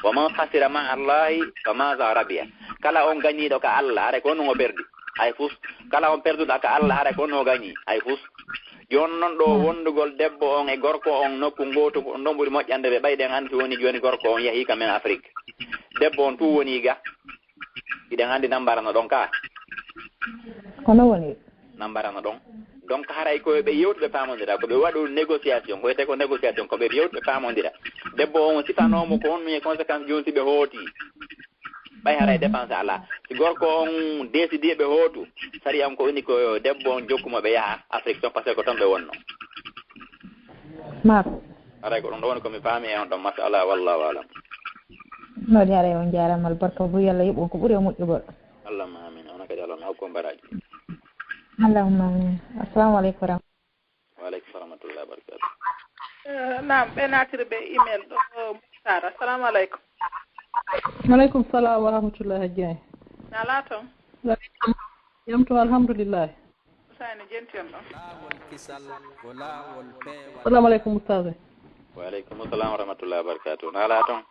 ومن خسر مع الله فماذا ربح؟ Kala on gañiiɗo ka Alla, haray ko honɗum o perdi? Hay fus. Kala on perduɗo ka Alla, haray ko honɗum o gañi? Hay fus. Jooni noon ɗo wonndugol debbo on e gorko on nokku ngootu, ko ɗum ɗon ɓuri moƴƴande ɓe. Ɓay ɗen anndi woni jooni gorko on yahii ka men Afrik. Debbo on tun woni ga. Hiɗen anndi nambara no ɗon ka. Hono woni? Nambara no ɗon. Donc haray ko ɓe yewtuɓe paamondira, ko ɓe waɗu négociation, ko wiyetee ko négociation, ko ɓe yewtuɓe paamondira. Debbo on sifanoomo ko honno e conséquence jooni si ɓe hooti. Ɓay haray dépense alaa. Si gorko on décidé ɓe hootu, sariya on ko woni ko debbo on jokku mo ɓe yaha Afrik ton, parce que ko ton ɓe wonno. Maako. Haray ko ɗum ɗo woni ko mi faami e on ɗon, machallah, wallahu alam. Noon haray on jaaraama albarka, bo Yalla yoɓ on ko ɓuri e moƴƴugol. Allahumma amin. Onon kadi Allah on hokku on baraaji. Allahumma amin. Assalamu aleykum wa rahmatullahi. Wa aleykum salam wa rahmatullahi wa barakatuh. Eh, naam, ɓe naatiri ɓe email ɗo, Moussa. Assalamu aleykum. Wa aleykum salam wa rahmatullahi, Hajji. Na laaton? Yam to, alhamdulillah. Usayni, jenti on ɗon. Assalamu aleykum, Ustaz. Wa aleykum salam wa rahmatullahi wa barakatuh. Na laaton?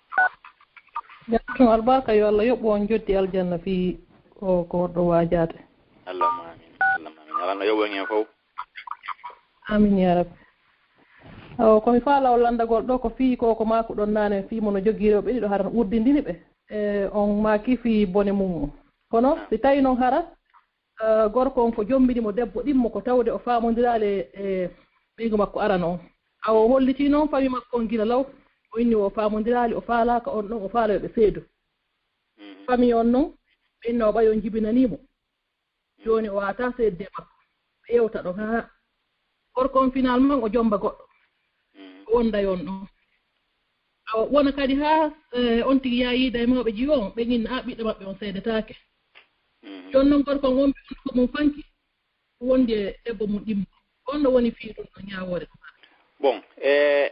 Jam to, albarka, yo Allah yoɓ on joddi aljanna fii ko, ko ɗo waajaade. Allahumma amin. Allahumma amin. Allah no yoɓ on en fof. Amin ya Rabbi. Awa, ko mi faalaa on lanndagol ɗo ko fii ko, ko maakuɗon naane fii mo no jogii rewɓe ɗiɗo hara no urdindini ɓe. E, on maaki fii bone mum. Kono si tawi noon hara, eh, gorko on ko jommbini mo debbo ɗimmo ko tawde o faamondiraali e, e ɓeyngu makko arano on. Awa o hollitii noon fami makko on gila law, o inni o faamondiraali, o faalaaka on ɗon, o faala yo ɓe seedo. Fami on noon, ɓe inna o ɓay on jibinanii mo. Jooni o waawataa seedde makko. Ɓe yewta ɗon, haa gorko on finalement o jommba goɗɗo. O wonda e on ɗon. Awa wona kadi haa, eh, on tigi yaha yiida e mawɓe jiwo on, ɓe inna, "A, ɓiɗɗo maɓɓe on seedetaake." Jooni noon gorko on wonɓe on ko mum fanki, wondi e debbo mum ɗimmo. On no woni fii ɗum ɗo ñaawoore ɗum. Bon, e,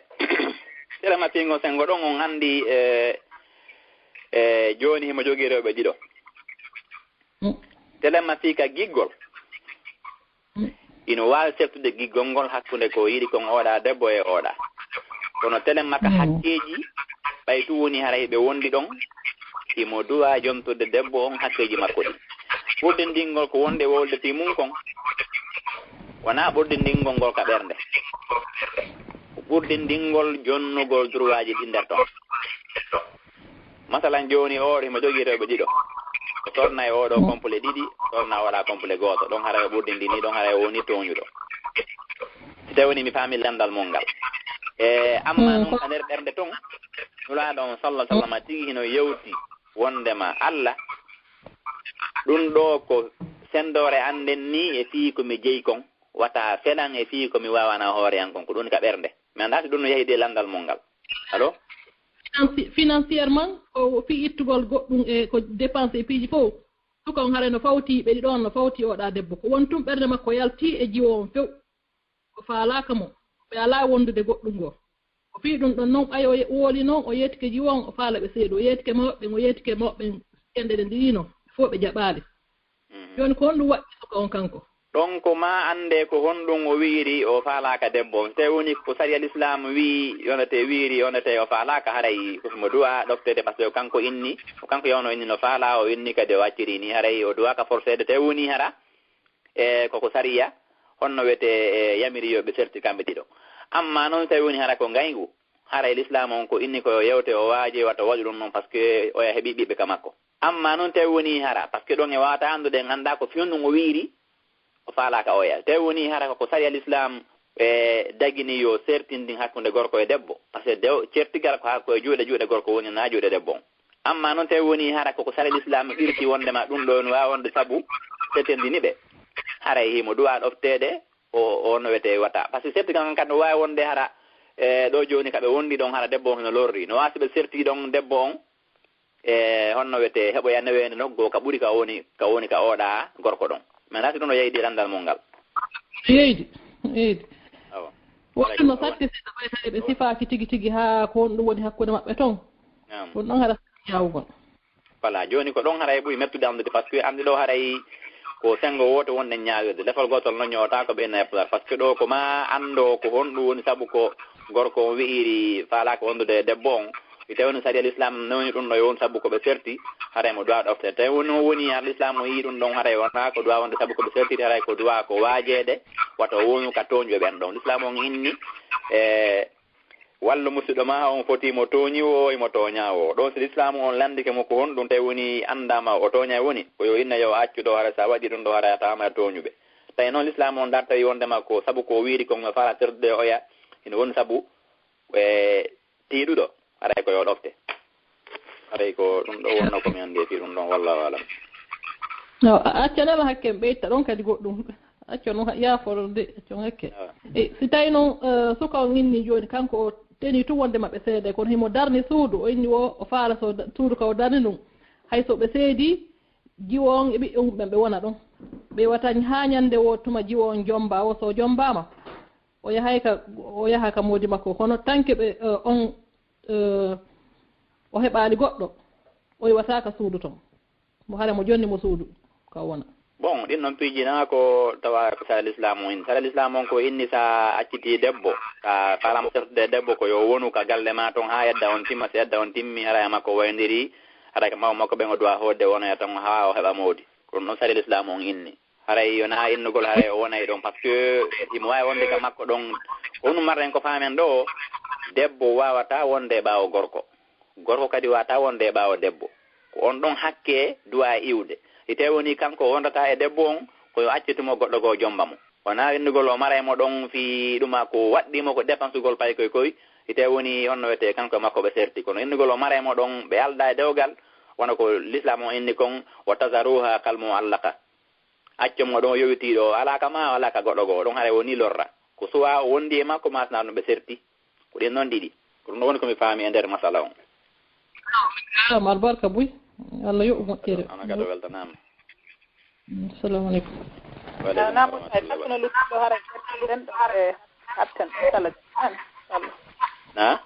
tele ma pingo sengo ɗon on anndi, e, e, jooni himo jogii rewɓe ɗiɗo. Mm. Telen ma fii ka giggol. Mm. Ino waawi seftude giggol ngol hakkunde ko yiɗi kon ooɗa debbo e ooɗa. Kono telen ma ka hakkeeji, ɓay tun woni haray ɓe wondi ɗon, himo duwaa jontude debbo on hakkeeji makko ɗin. Ɓurdindingol ko wonde wolde fii mum kon, wonaa ɓurdindingol ngol ka ɓernde. Ko ɓurdindingol jonnugol droitji ɗin nder ton. Masalan, jooni oo himo jogii rewɓe ɗiɗo. O sonna e oo ɗoo complet ɗiɗi, o sonna o waɗa complet gooto. Ɗon haray o ɓurdindini, ɗon haray o woni tooñuɗo. Si tawi woni mi faami lanndal mon ngal. E, amma non ka nder ɓernde ton, Nulaaɗo on sallallahu alaihi wasallam tigi hino yewti wondema Alla, ɗum ɗoo ko senndoore an nden nii e fii ko mi jeyi kon, wata felan e fii ko mi waawanaa hoore an kon, ko ɗum ka ɓernde. Mi anndaa si ɗum no yahi e lanndal mon ngal. Allo? Financi-, financièrement, ko fii ittugol goɗɗum e ko dépense e piiji fof. Suka on haray no fawti ɓe ɗiɗo on, no fawti oɗa debbo. Ko won tun ɓernde makko yalti e jiwo on few. O faalaaka mo. Ɓe alaa wondude goɗɗum goo. O fii ɗum ɗon non, ɓay o ye-, wooli non, o yeetike jiwo on, o faala ɓe seeɗa. O yeetike mawɓe ɓen, o yeetike mawɓe ɓen, ƴenɗe ɗen ɗiɗi non. Fof ɓe jaɓaali. Mhm. Jooni ko honɗum waɗi suka on kanko? Ɗon ko maa annde ko honɗum o wi'iri o faalaaka debbo on. So tawi woni ko sariya Lislaam wi'i, yonete wi'iri, yonete o faalaaka, haray ko mo du'a ɗofteede, parce que kanko inni, ko kanko yawno inni no faalaa, o inni kadi o acciri ni, haray o du'aaka forceede. Tawi woni hara, e, koko sariya, honno wiyetee, e, yamiri yo ɓe serti kamɓe ɗiɗo. Amma non tawi woni hara ko ngayngu, haray Lislaam on ko inni ko yewte o waaje wata o waɗu ɗum non, parce que oya heɓi ɓiɓɓe ka makko. Amma non tawi woni hara, parce que ɗon e waawata anndude, en anndaa ko fewndun o wi'iri, o faalaaka oya. Tawi woni hara ko sariya Lislaam, e, dagini yo sertindin hakkunde gorko e debbo, parce que dew-, certigal ko ha, ko e juuɗe, juuɗe gorko woni, na juuɗe debbo on. Amma non tawi woni hara ko, ko sariya Lislaam ɓirti wondema ɗum ɗo no waawi wonde sabu sertindini ɓe. Haray himo du'a ɗofteede, o, o no wiyetee wata. Parce que sertigal ngal kadi no waawi wonde hara, e, ɗo jooni ka ɓe wondi ɗon hara debbo on hino lorri. No waawi si ɓe serti ɗon debbo on, e, honno wiyetee, heɓoya neweende nokku goo ka ɓuri ka woni, ka woni ka oɗa gorko ɗon. Mi anndaa si ɗum no yeydi e lanndal mon ngal. Yeydi, yeydi. Awa. Wonde no satti seeɗa ɓay haray ɓe sifaaki tigi tigi haa ko honɗum woni hakkunde maɓɓe ton. Naam. Ɗum ɗon hara satti yaawugol. Voilà, jooni ko ɗon haray ɓuri mettude anndude, parce que annde ɗo haray ko senngo wooto wonɗen ñaawirde. Lefol gootol non ñoota ko ɓe inna e Pulaar, parce que ɗo ko maa anndo ko honɗum woni sabu ko gorko on wi'iri faalaaka wondude e debbo on. Si tawi woni sariya l'islam newni ɗum ɗo, yo won sabu ko ɓe serti, haray mo duwa ɗofte. Tawi woni o woni har l'islam o yii ɗum ɗon, haray wonaa ko duwa wonde sabu ko ɓe sertiri, haray ko duwa ko waajeede, wata o wonu ka tooñuɓe ɓen ɗon. L'islam on inni, e, wallu musiɗɗo ma, on foti mo tooñi o, imo tooña o. Ɗon si l'islam on landike mo ko honɗum, tawi woni anndaama o tooña woni, ko yo inna yo accu ɗo, haray sa waɗi ɗum ɗo, haray a tawama e tooñuɓe. Tawi noon l'islam on darta wondema ko sabu ko wiiri kon no fala sertude oya, ina woni sabu e tiiɗuɗo, haray ko yo ɗofte. Haray ko ɗum ɗo wonno ko mi anndi e fii ɗum ɗon, wallahu alam. No, a accanama hakke, ɓeyta ɗon kadi goɗɗum. Acco no yaaforo de, acco hakke. Awa. E, si tawi noon, eh, suka on inni jooni, kanko o teni tun wonde maɓɓe seede, kono himo darni suudu, o inni o, o faala so da-, suudu ka o darni ɗum. Hay so ɓe seedi, jiwo on e ɓiɓɓe mum ɓen ɓe wona ɗon. Ɓe wata haa ñande wo tuma jiwo on jomba, o so jombaama, o yahay ka, o yaha ka moodi makko. Kono tanke ɓe, eh, on, eh, o heɓaali goɗɗo, o iwata ka suudu ton. Mo hara mo jonni mo suudu, ka wona. Bon, ɗin non piiji na ko tawa ko sara l'islam on. Sara l'islam on ko inni sa acciti debbo, ka falam sertude debbo ko yo wonu ka galle ma ton haa edda on timma. Si edda on timmi, haray makko wayndiri, haray ka maw makko ɓen o duwa hoodde wona e ton haa o heɓa moodi. Ko ɗum ɗon sari l'islam on inni. Haray yo na innugol, haray o wonay ɗon, parce que himo waawi wonde ka makko ɗon. Ko honɗum marɗen ko faamen ɗo, debbo waawata wonde e ɓaawo gorko. Gorko kadi waawata wonde e ɓaawo debbo. Ko on ɗon hakke duwa e iwde. Si tawi woni kanko wondata e debbo on, ko yo accitu mo goɗɗo goo jomba mo. Wona innugol o maray mo ɗon fii ɗuma ko waɗɗii mo ko dépensugol paykoy koy. Si tawi woni honno wiyetee kanko e makko ɓe serti. Kono innugol o maray mo ɗon ɓe alda e dewgal, wona ko l'islam on inni kon, wa tazaruha kal mu'allaqa. Accon mo ɗon o yowitiiɗo, o alaa ka ma, o alaa ka goɗɗo goo, ɗon haray woni lorra. Ko suwa o wondi e makko, ma sinaa ɗum ɓe serti. Ko ɗin non ɗiɗi. Ko ɗum ɗon woni ko mi faami e nder masala on. Am albarka buy. Allah yoɓu moƴƴere. Ana kadi weltanaama. Mm, assalamu aleykum. Wa aleykum salam. Naam, Musa, e takkuno luttuɗo haray ƴettuɗen ɗo e Atten, inshallah. Amin. Inshallah. Na?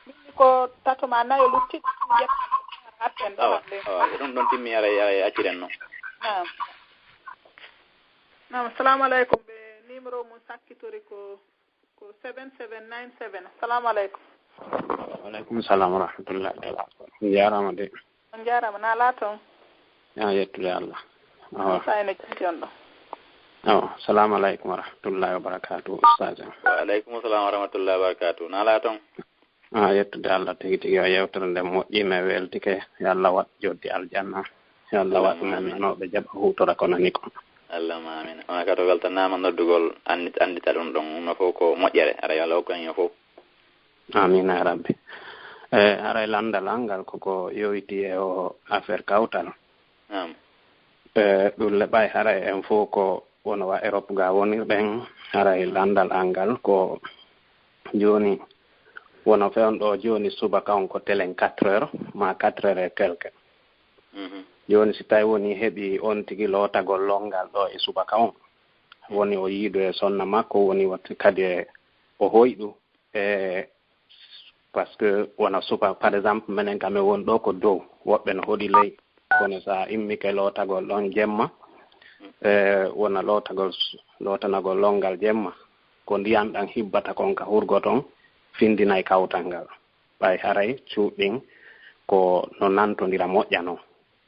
Min ko tato ma nayo luttiɗo, ƴetta atten ɗo. Awa, hande. Awa, ko ɗum ɗon timmi, aray, aray, acciren no. Naam. Naam, assalamu aleykum. Ɓe numéro mum sakkitori ko, ko seven seven nine seven. Assalamu aleykum. Wa aleykum salam wa rahmatullahi taala. On jaaraama de. On jaaraama, na laaton? Yaa yettude Allah. Awa. Sa ene jenti on ɗo. Awa, salamu aleykum wa rahmatullahi wa barakatuh, ustaz. Wa aleykum salam wa rahmatullahi wa barakatuh. Na laaton? A yettude Allah tigi tigi, o yewtere nde moƴƴi, mi weltike. Yo Allah waɗ joddi aljanna. Yo Allah waɗ nananooɓe jaɓa huutora ko nani ko. Allahumma amin. On kadi o weltanaama noddugol, anndi-, anndita ɗum ɗon, ɗum fof ko moƴƴere. Ara yo Allah hokku en fof. Amiin, ya Rabbi. E, haray lanndal an ngal koko yowiti e o affaire kawtal. Naam. E, ɗum leɓay haray en fof ko wona wa Europe ga wonirɗen, haray lanndal an ngal ko jooni wona fewndo jooni subaka on ko telen quatre heures ma quatre heures et quelque. Mhm. Jooni si tawi woni heɓi on tigi lootagol lonngal ɗo e subaka on, woni o yiidu e sonna makko, woni watti kadi e o hoyɗu. E, parce que wona suka, par exemple, menen kam e won ɗo ko dow, woɓɓe no hoɗi ley, kono sa immike lootagol ɗon jemma, e, wona lootagol s-, lootanagol lonngal jemma, ko ndiyan ɗan hibbata kon ka hurgo ton, findinay kawtal ngal. Ɓay haray cuuɗin ko no nantondira moƴƴa non.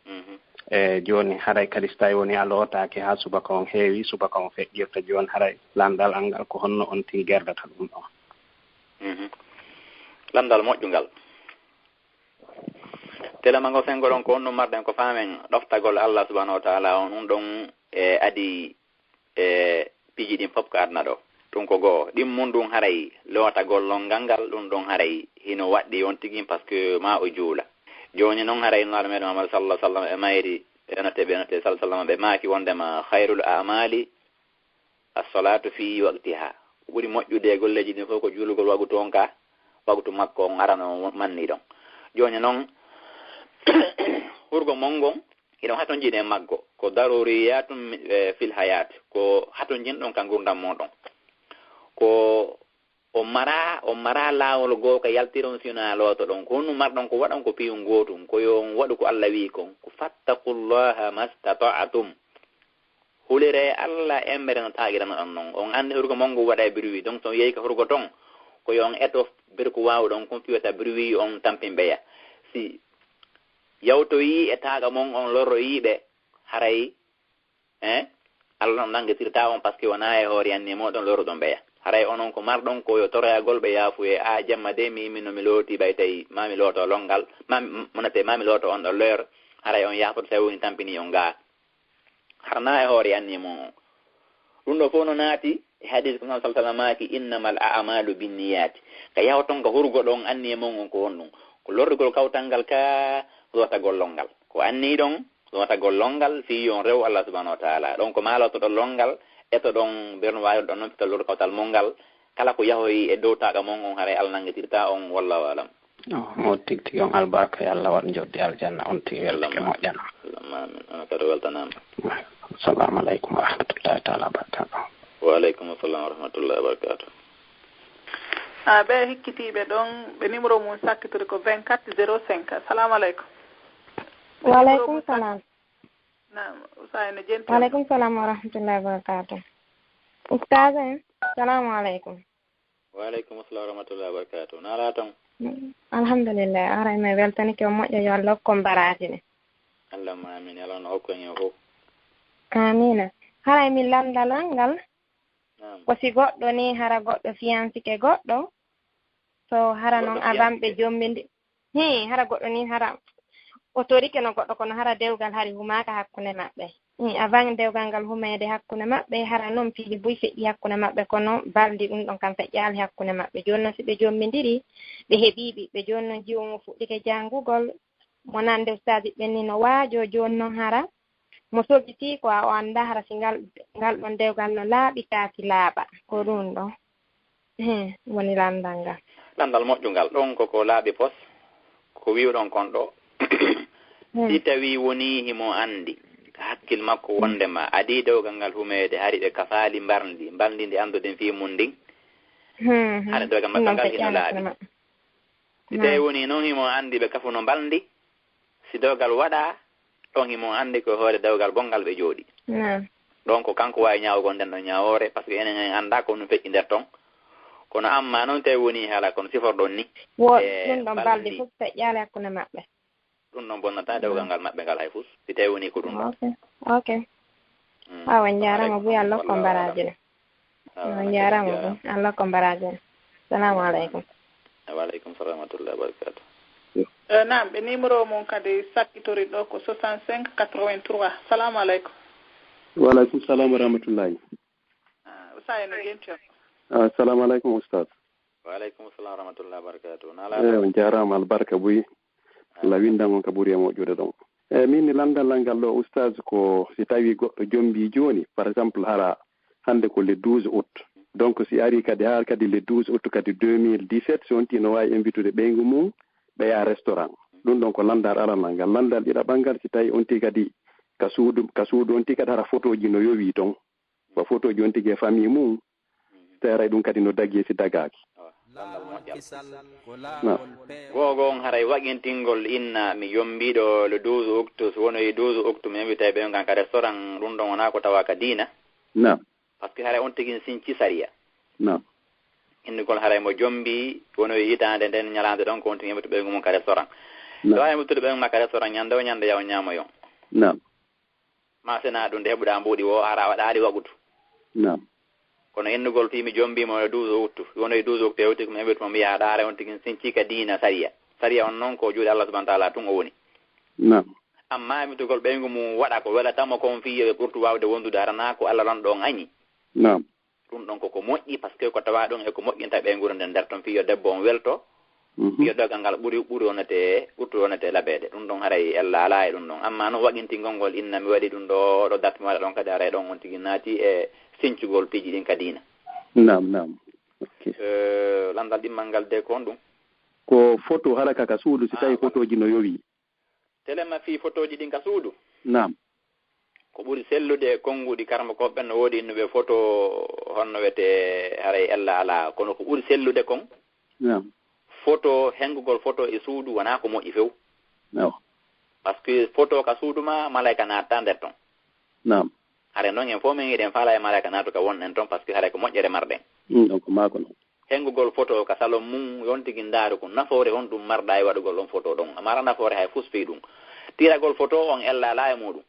Mhm. E, jooni haray kadi so tawi woni a lootaaki haa subaka on heewi, subaka on feƴƴirta, jooni haray lanndal an ngal ko honno on tigi gerdata ɗum ɗon? Mhm. Lanndal moƴƴungal. Telema ngo sengo ɗon ko honɗum marɗen ko faamen ɗoftagol Allah subhanahu wa ta'ala on, ɗum ɗon e adi e piiji ɗin fof ko aduna ɗo. Ɗum ko goo. Ɗimmun ɗum haray lootagol lonngal ngal, ɗum ɗon haray hino waɗɗi on tigi, parce que ma o juula. Jooni non haray Nulaaɗo meɗen Muhammad sallallahu alaihi wasallam e mayri, ɓe nate, ɓe nate sallallahu alaihi wasallam, ɓe maaki wondema, "Khairul a'mali as-salatu fi waqtiha." Ko ɓuri moƴƴude e golleeji ɗin fof ko juulugol waqtu on ka, waqtu makko on arano manni ɗon. Jooni non, hurgo mon ngon, hiɗon hatonjini e maggo, ko daruriyatun mi-, e, fil hayat, ko hatonjinɗon ka ngurdam moɗon. Ko on mara, on mara laawol goo ka yaltiron si wonaa lootoɗon. Ko honɗum marɗon ko waɗon ko piyun gootun, ko yo on waɗu ko Allah wi'i kon. Ko fattaqullaha mastata'tum. Huliree Allah embere no taagira no ɗon non. On anndi hurgo mon ngu waɗa e bruit. Donc so on yehi ka hurgo ton, ko yo on eto ber ko waawuɗon kon fii wata bruit on tampin ɓeya. Si yawtoyii e taaqa mon on lorroyii ɓe, haray, eh, Alla on nanngitirtaa on, paske wonaa e hoore anniya mooɗon lorruɗon ɓeya. Haray onon ko marɗon ko yo toroyagol ɓe yaafuyee, a jemma de mi, mi no mi looti ɓay tawi maa mi looto lonngal, maa mi, monate maa mi looto on ɗo leer, haray on yaafoto tawi woni tampini on gaa. Harnaa e hoore anniya mon on. Ɗum ɗo fof no naati e hadiis ko Nabi sallallahu alaihi wasallam maaki, "Innamal a'malu binniyati." Ka yawton ka hurgo ɗon anniya mon on ko honɗum? Ko lorrugol kawtal ngal ka lootagol lonngal. Ko anniyi ɗon lootagol lonngal fii yo on rew Allah subhanahu wa ta'ala. Ɗon ko maa lootoɗon lonngal, etoɗon berno waayol ɗon non fii ka lorru kawtal mon ngal. Kala ko yahoyi e dow taaqa mon on haray Allah nanngitirtaa on, wallahu alam. Oh, mo tigi tigi on albarka, yo Allah waɗ njoɓdi aljanna, on tigi weltike moƴƴana. Allahumma amin. Onon kadi weltanaama. Assalamu aleykum wa rahmatullahi taala wa barakatuh. Wa aleykum assalam wa rahmatullahi wa barakatuh. Ah, ɓe hikkitiiɓe ɗon, ɓe numéro mum sakkitiri ko vingt-quatre zéro cinq. Assalamu aleykum. Wa aleykum salam. Naam, Usaay no jenti. Wa aleykum salam wa rahmatullahi wa barakatuh. Ustaz en, salamu aleykum. Wa aleykum assalam wa rahmatullahi wa barakatuh. Naalaa ton? Mm, alhamdulillah. Haray mi weltanike, on moƴƴa, yo Allah hokku on baraaji ɗin. Allahumma amin. Yo Allah no hokku en fof. Amiina. Haray min lanndal an ngal, naam, ko si goɗɗo ni hara goɗɗo fiyansike goɗɗo, so hara non avan ɓe jommindi-, hii, hara goɗɗo ni hara o torike no goɗɗo, kono hara dewgal hari humaaka hakkunde maɓɓe. Hii, avan dewgal ngal humeede hakkunde maɓɓe, hara non piiji buy feƴƴi hakkunde maɓɓe, kono balndi ɗum ɗon kam feƴƴaali hakkunde maɓɓe. Jooni non si ɓe jommindiri, ɓe heɓii ɓiɓɓe, jooni non jiwo mum fuɗɗike janngugol, mo nande ustaaji ɓen ni no waajoo, jooni non hara mo sogitii ko a o anndaa hara si ngal, ngal ɗon dewgal no laaɓi kaa si laaɓa. Ko ɗum ɗon. Hee, woni lanndal ngal. Lanndal moƴƴungal. Ɗon ko ko laaɓi pos, ko wi'uɗon kon ɗo. Hmm. Si tawii wonii himo anndi ka hakkil makko wonndema adii dewgal ngal humeede, hari ɓe kafaali mbalndi, mbalndi ndi annduɗen fii mum ndin. Hmm, hmm. Hara dewgal makko ngal hino laaɓi. Si tawii wonii non himo anndi ɓe kafuno mbalndi, si dewgal waɗaa, ɗon himo anndi ko e hoore dewgal bonngal ɓe jooɗi. Naam. Ɗon ko kanko waawi ñaawugol nden ɗon ñaawoore, parce que enen en anndaa ko ɗum feƴƴi nder ton. Kono amma non tawi wonii haala kono siforɗon ni. Wo-, e ɗum ɗon balɗe balɗe fof feƴƴaali hakkunde maɓɓe. Ɗum ɗon bonnataa dewgal ngal maɓɓe ngal hay fus, si tawi wonii ko ɗum ɗon. Ok, ok. Mm. Awa, on njaaraama buy, Allah hokku on baraaji ɗin. Awa, on njaaraama buy, Allah hokku on baraaji ɗin. Salamu aleykum. Wa aleykum salam wa rahmatullahi wa barakatuh. Eh, naam, ɓe numéro mum kadi sakkitori ɗo ko soixante-cinq quatre-vingt-trois. Salamu aleykum. Wa aleykum salam wa rahmatullahi. Ah, Usaay no jenti on? Ah, salamu aleykum, Ustaz. Wa aleykum salam wa rahmatullahi wa barakatuh. Naalaa ton? Eh, on njaaraama, albarka buy. Allah winndan on ka ɓuri e moƴƴude ɗon. E min ni lanndal an ngal ɗo, Ustaz, ko si tawii goɗɗo jommbii jooni, par exemple, hara hannde ko le douze août. Donc, si arii kadi haa kadi le douze août kadi deux mille dix-sept, si on tigi no waawi invitude ɓeyngu mum, ɓe yaha restaurant. Ɗum ɗon ko lanndal alal ngal. Lanndal ɗiɗaɓal ngal, si tawii on tigi kadi ka suudu, ka suudu on tigi kadi hara fotooji no yowii ton. Ko fotooji on tigi e famille mum, si tawii haray ɗum kadi no dagii e si dagaaki. Naam. Goo goo on haray waɗintingol inna mi jommbiiɗo le douze octobre, so wonoyi douze octobre mi invitay ɓe on kan ka restaurant, ɗum ɗon wonaa ko tawaa ka diina. Naam. Parce que haray on tigi sinci sariya. Naam. Innugol haray mo jommbii, wonoyi hitaande nden ñalaande ɗon ko on tigi invite ɓeyngu mum ka restaurant. Naam. So a invitude ɓeyngu ma ka restaurant ñande o ñande yaw ñaamoyon. Naam. Ma sena ɗum nde heɓuɗaa mbuuɗi woo, hara a waɗaali waqutu. Naam. Kono innugol fii mi jommbii mo e douze août, wono e douze août hewti ko mi heɓirta mo, mi yaha ɗaara on tigi sincii ka diina sariya. Sariya on non ko juuɗe Allah subhanahu wa taala tun o woni. Naam. Amma invitugol ɓeyngu mum waɗa ko welata mo kon fii yo ɓe ɓurtu waawde wondude hara naa ko Allah lanɗo on añi. Naam. Ɗum ɗon koko moƴƴi, parce que ko tawaa ɗum e ko moƴƴinta ɓeyngu nden nder ton, fii yo debbo on welto, mhm, fii yo dewgal ngal ɓuri, ɓuri wonete, ɓurtu wonete labeede. Ɗum ɗon haray ella alaa e ɗum ɗon. Amma non waɗintingol ngol inna mi waɗi ɗum ɗo, ɗo date mi waɗa ɗon kadi haray ɗon on tigi naati e sincugol piiji ɗin ka diina. Naam, naam. Ok. Eh, lanndal ɗimmal ngal de ko honɗum? Ko photo hara ka, ka suudu, si tawi photoji no yowi. Telema fii fotooji ɗin ka suudu. Naam. Ko ɓuri sellude e konnguɗi karmakooɓe ɓen no woodi innuɓe foto honno wiyetee haray ella alaa, kono ko ɓuri sellude kon, naam, foto, hengugol foto e suudu wonaa ko moƴƴi few. Naam. Parce que foto ka suudu ma, malaika naattaa nder ton. Naam. Haray non en fof men eɗen faalaa e malaika naatu ka wonɗen ton, parce que haray ko moƴƴere marɗen. Mm, donc ko maa ko non. Hengugol photo ka salon mum, yo on tigi ndaaru ko nafoore honɗum marɗa e waɗugol on photo ɗon. A mara nafoore hay fus fii ɗum. Tiiragol photo on ella alaa e muɗum.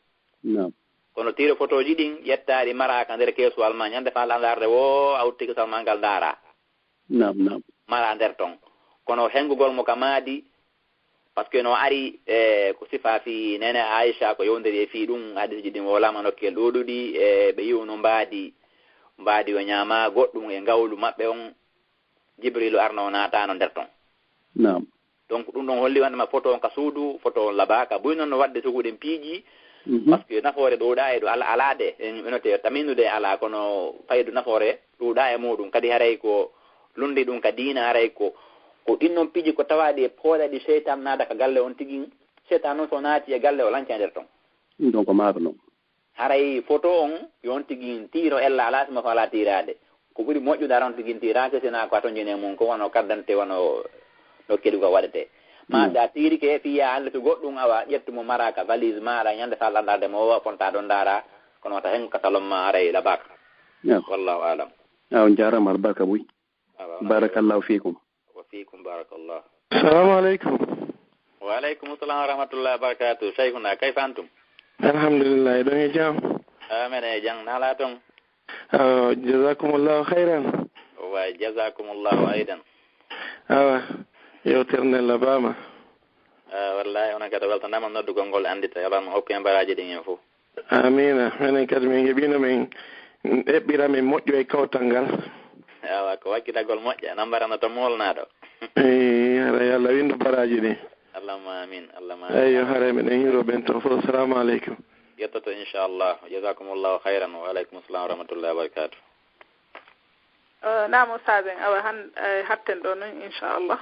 Naam. Kono tiiro photoji ɗin ƴettaa ɗi maraa ka nder keesuwal ma, ñande faa landarde woo a uttike salmal ngal ndaaraa. Naam, naam. Maraa nder ton. Kono hengugol mo ka maadi, parce que no ari, e, ko sifa fii Neene Aisha, ko yowndiri e fii ɗum, hadisji ɗin wowlaama nokkel ɗuuɗuɗi, e, ɓe yi'u no mbaadi, mbaadi o ñaama goɗɗum e ngawlu maɓɓe on, Jibrilu arno o naataano nder ton. Naam. Donc, ɗum ɗon holli wonde ma photo on ka suudu, photo on labaaka. Buy noon no waɗde suguɗen piiji, Mhm. parce que nafoore ɗuuɗaa e ɗo ala, alaa de, en, ɓe note taminude alaa, kono faydu nafoore ɗuuɗaa e muɗum. Kadi haray ko lundi ɗum ka diina, haray ko, ko ɗin noon piiji ko tawaaɗi e pooɗaɗi seytaan naada ka galle on tigi, seytaan noon so naati e galle o lanca nder ton. Ɗum ɗon ko maaro noon. Haray photo on, yo on tigi tiiro ella alaa sima ko alaa tiiraade. Ko ɓuri moƴƴude ara on tigi tiiraaka, sina ko a toñjini e mum, ko wano carte d'identité, wano no keɗu ko waɗetee. Ma Mm. si a tiirike, fii yaa hannde to goɗɗum awa, ƴettu mo maraa ka valise maaɗa, ñande sa landarde mo, o fonta ɗon ndaara, kono wata hen ka salon ma, haray labaaka. Naam. Wallahu aalam. Ah, on jaaraama, albarka buy. Awa, on Barakallahu fiikum. Wa fiikum barakallah. Salamu aleykum. Wa aleykum salam wa rahmatullahi wa barakatuh. Shaykhuna, kayfa antum? Alhamdulillah, eɗon e jam. Ah, meɗen e jam. Naalaa ton? Ah, jazakumullahu khairan. Wa jazakumullahu aidan. Awa, yewtere nden labaama. Ah, wallahi, onon kadi weltanaama noddugol ngol anndita. Yo Allah hokku en baraaji ɗin en fof. Amiina. Minen kadi min heɓiino min eɓɓira min moƴƴo e kawtal ngal. Awa, ko wakkitagol moƴƴa, nambara no to moolnaaɗo. Eey, hara yo Allah winndu baraaji ɗi. Allahumma amin, Allahumma amin. Eyyo, haray miɗen hiiroo ɓen toon fof. Salamu aleykum. Yettoto inchallah. Jazakumullahu khairan. Wa aleykum salam wa rahmatullahi wa barakatuh. Eh, naam, Ustaaz en, awa han, eh, hatten ɗo nun, inchallah.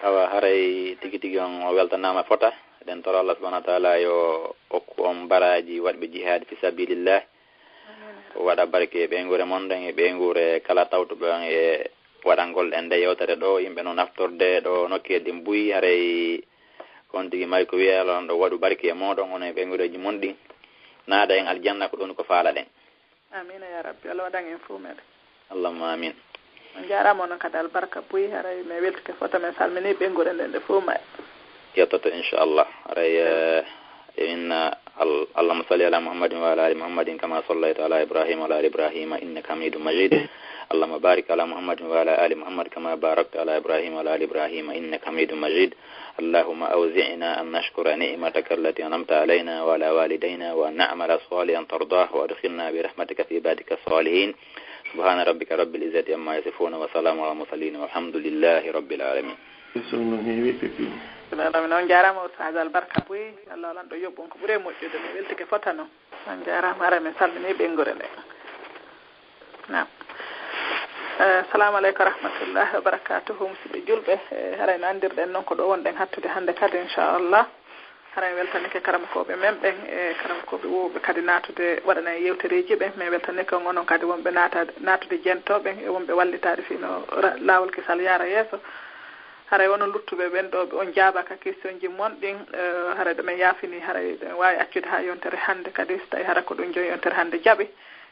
Awa, haray tigi tigi on o weltanaama fota. Eɗen toro Allah subhanahu wa taala yo okku on baraaji waɗɓe jihaadi fi sabilillah. Amiin. O waɗa barke e ɓeynguure mon nden e ɓeynguure kala tawtuɓe on e waɗangol ɗen nde yewtere ɗo, yimɓe no naftorde ɗo nokkee ɗin buy, haray ko on tigi mari ko wi'e Allah on ɗo waɗu barke e mooɗon, onon e ɓeynguureeji mon ɗin. Naada en aljanna ko ɗon ko faalaɗen. Amiina yaa Rabbi. Allah waɗan en fof meɗen. Allahumma amiin. On njaaraama onon kadi albarka buy, haray mi weltike fota, min salmini ɓeynguure nden nde fof ma. Yettoto inchallah. Haray, eh, inna al-, Allahumma salli ala Muhammadin wa ala ali Muhammadin kama sallayta ala Ibrahim wa ala ali Ibrahim innaka Hamidum Majid. Allahumma barik ala Muhammadin wa ala ali Muhammad kama barakta ala Ibrahim wa ala ali Ibrahim innaka Hamidum Majid. اللهم أوزعنا أن نشكر نعمتك التي أنعمت علينا وعلى والدينا وأن نعمل صالحا ترضاه وأدخلنا برحمتك في عبادك الصالحين. سبحان ربك رب العزة عما يصفون وسلام على المرسلين والحمد لله رب العالمين. Yeeso no heewi pepi. Rabbil alamina, on njaaraama Ustaaz, albarka buy. Allah walan ɗo yoɓɓon ko ɓuri e moƴƴude, mi weltike fota non. On njaaraama, haray min salmini ɓeynguure nde. Naam. Eh, assalamu aleykum wa rahmatullahi wa barakatuhu, musidɓe julɓe. Eh, haray no anndirɗen noon ko ɗo wonɗen hattude hannde kadi, inchallah. Haray weltanike karamokooɓe men ɓen, e karamokooɓe woowɓe kadi naatude waɗana en yewtereeji ɓen. Min weltanike on onon kadi wonɓe naata-, naatude jentooɓe e wonɓe wallitaade fino ra-, laawol kisal yaara yeeso. Haray onon luttuɓe ɓen ɗo, on jaabaaka questionji mon ɗin, eh, haray ɗo men yaafini, haray ɗen waawi accude haa yontere hannde kadi, so tawi hara ko ɗum jon yontere hannde jaɓi.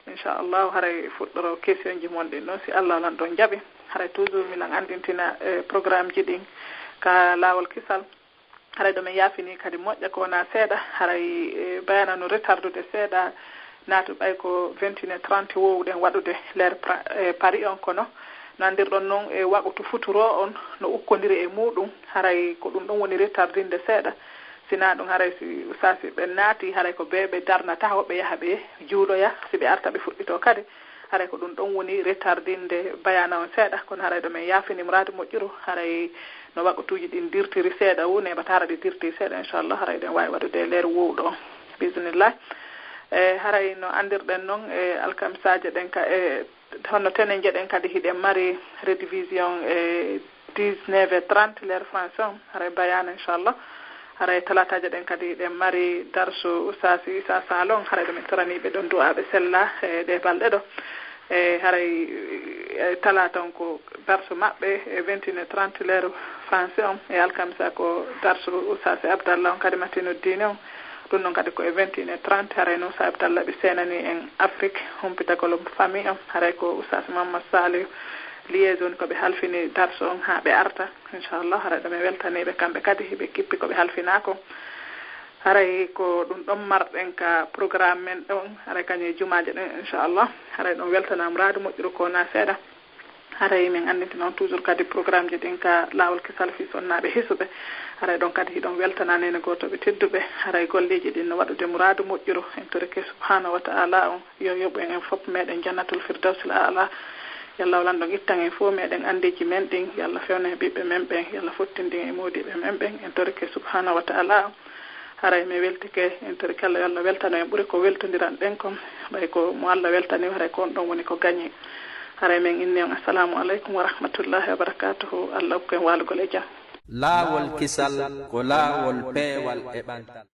Inchallahu, haray fuɗɗoro questionji mon ɗin ɗon, si Allah lan ɗon jaɓi. Haray toujours milan anndintina, eh, programmeji ɗin ka laawol kisal. Haray ɗo men yaafini kadi moƴƴa ko wonaa seeɗa, haray, eh, bayana no retardude seeɗa, naatu ɓay ko vingt et une heures trente wowɗen waɗude l'heure pra-, eh, Paris on, kono no anndirɗon noon, e waqtu futuro on no ukkondiri e muɗum, haray ko ɗum ɗon woni retardinde seeɗa. Sinaa ɗum, haray si usasi ɓen naati, haray ko ɓe ɓe darnata, ɓe yaha ɓe juuloya, si ɓe arta ɓe fuɗɗito kadi. Haray ko ɗum ɗon woni retardinde bayana on seeɗa, kono haray ɗo men yaafini muraadu moƴƴuru, haray no waqtuuji ɗin dirtiri seeɗa wu, neeɓata hara ɗi dirti seeɗa, inchallah, haray ɗen waawi waɗude e leer wowɗo on, bismillah. E haray no anndirɗen noon, e alkamisaaje ɗen ka, e honno tenen jeɗen kadi hiɗen mari rediffusion e dix-neuf heures trente, l'heure France on, haray bayana, inchallah. Haray talaataaje ɗen kadi hiɗen mari darsu Oustaz Issa Sall on, haray ɗo min toraniiɓe ɗon du'aaɓe sella e ɗee balɗe ɗo. E haray, e, talaata on ko darsu maɓɓe e vingt et une heures trente, l'heure France on, e alkamisa ko darsu Oustaz Abdallah on kadi, Matinul Dini on. Ɗum ɗon kadi ko e vingt et une heures trente, haray no Oustaz Abdallah ɓe seenani en Afrique, humpitagol famille on, haray ko Oustaz Mamadou Saliou Liaison ko ɓe halfini darso on haa ɓe arta, inchallah. Haray ɗo men weltanii ɓe kamɓe kadi, ɓe kippi ko ɓe halfinaa kon. Haray ko ɗum ɗon marɗen ka programme men ɗon, haray kañum e jumaaje ɗen, inchallah. Haray ɗon weltanaa muraadu moƴƴuru ko wonaa seeɗa. Haray men anndinta non toujours kadi programmeji ɗin ka Laawol Kisal fii sonnaaɓe hisuɓe. Haray ɗon kadi hiɗon weltanaa neene gootooɓe tedduɓe. Haray golleeji ɗin no waɗude muraadu moƴƴuru. En torike subhaanahu wa ta'ala on yo yoɓu en, en fof meɗen Jannatul Firdawsil A'la. Yo Allah lanɗo ittan en fof meɗen anndeeji men ɗin. Yo Allah fewnu en ɓiɓɓe men ɓen. Yo Allah fottindin en e moodiɓɓe men ɓen. En torike subhaanahu wa ta'ala on. Haray mi weltike, en torike Allah, yo Allah weltano en ɓuri ko weltondiran ɗen kon. Ɓay ko mo Allah weltani, haray ko on ɗon woni ko gañi. Haray men inni on, assalamu aleykum wa rahmatullahi wa barakatuhu. Allah okku en waalugol e jam. Laawol kisal ko laawol peewal e ɓantal.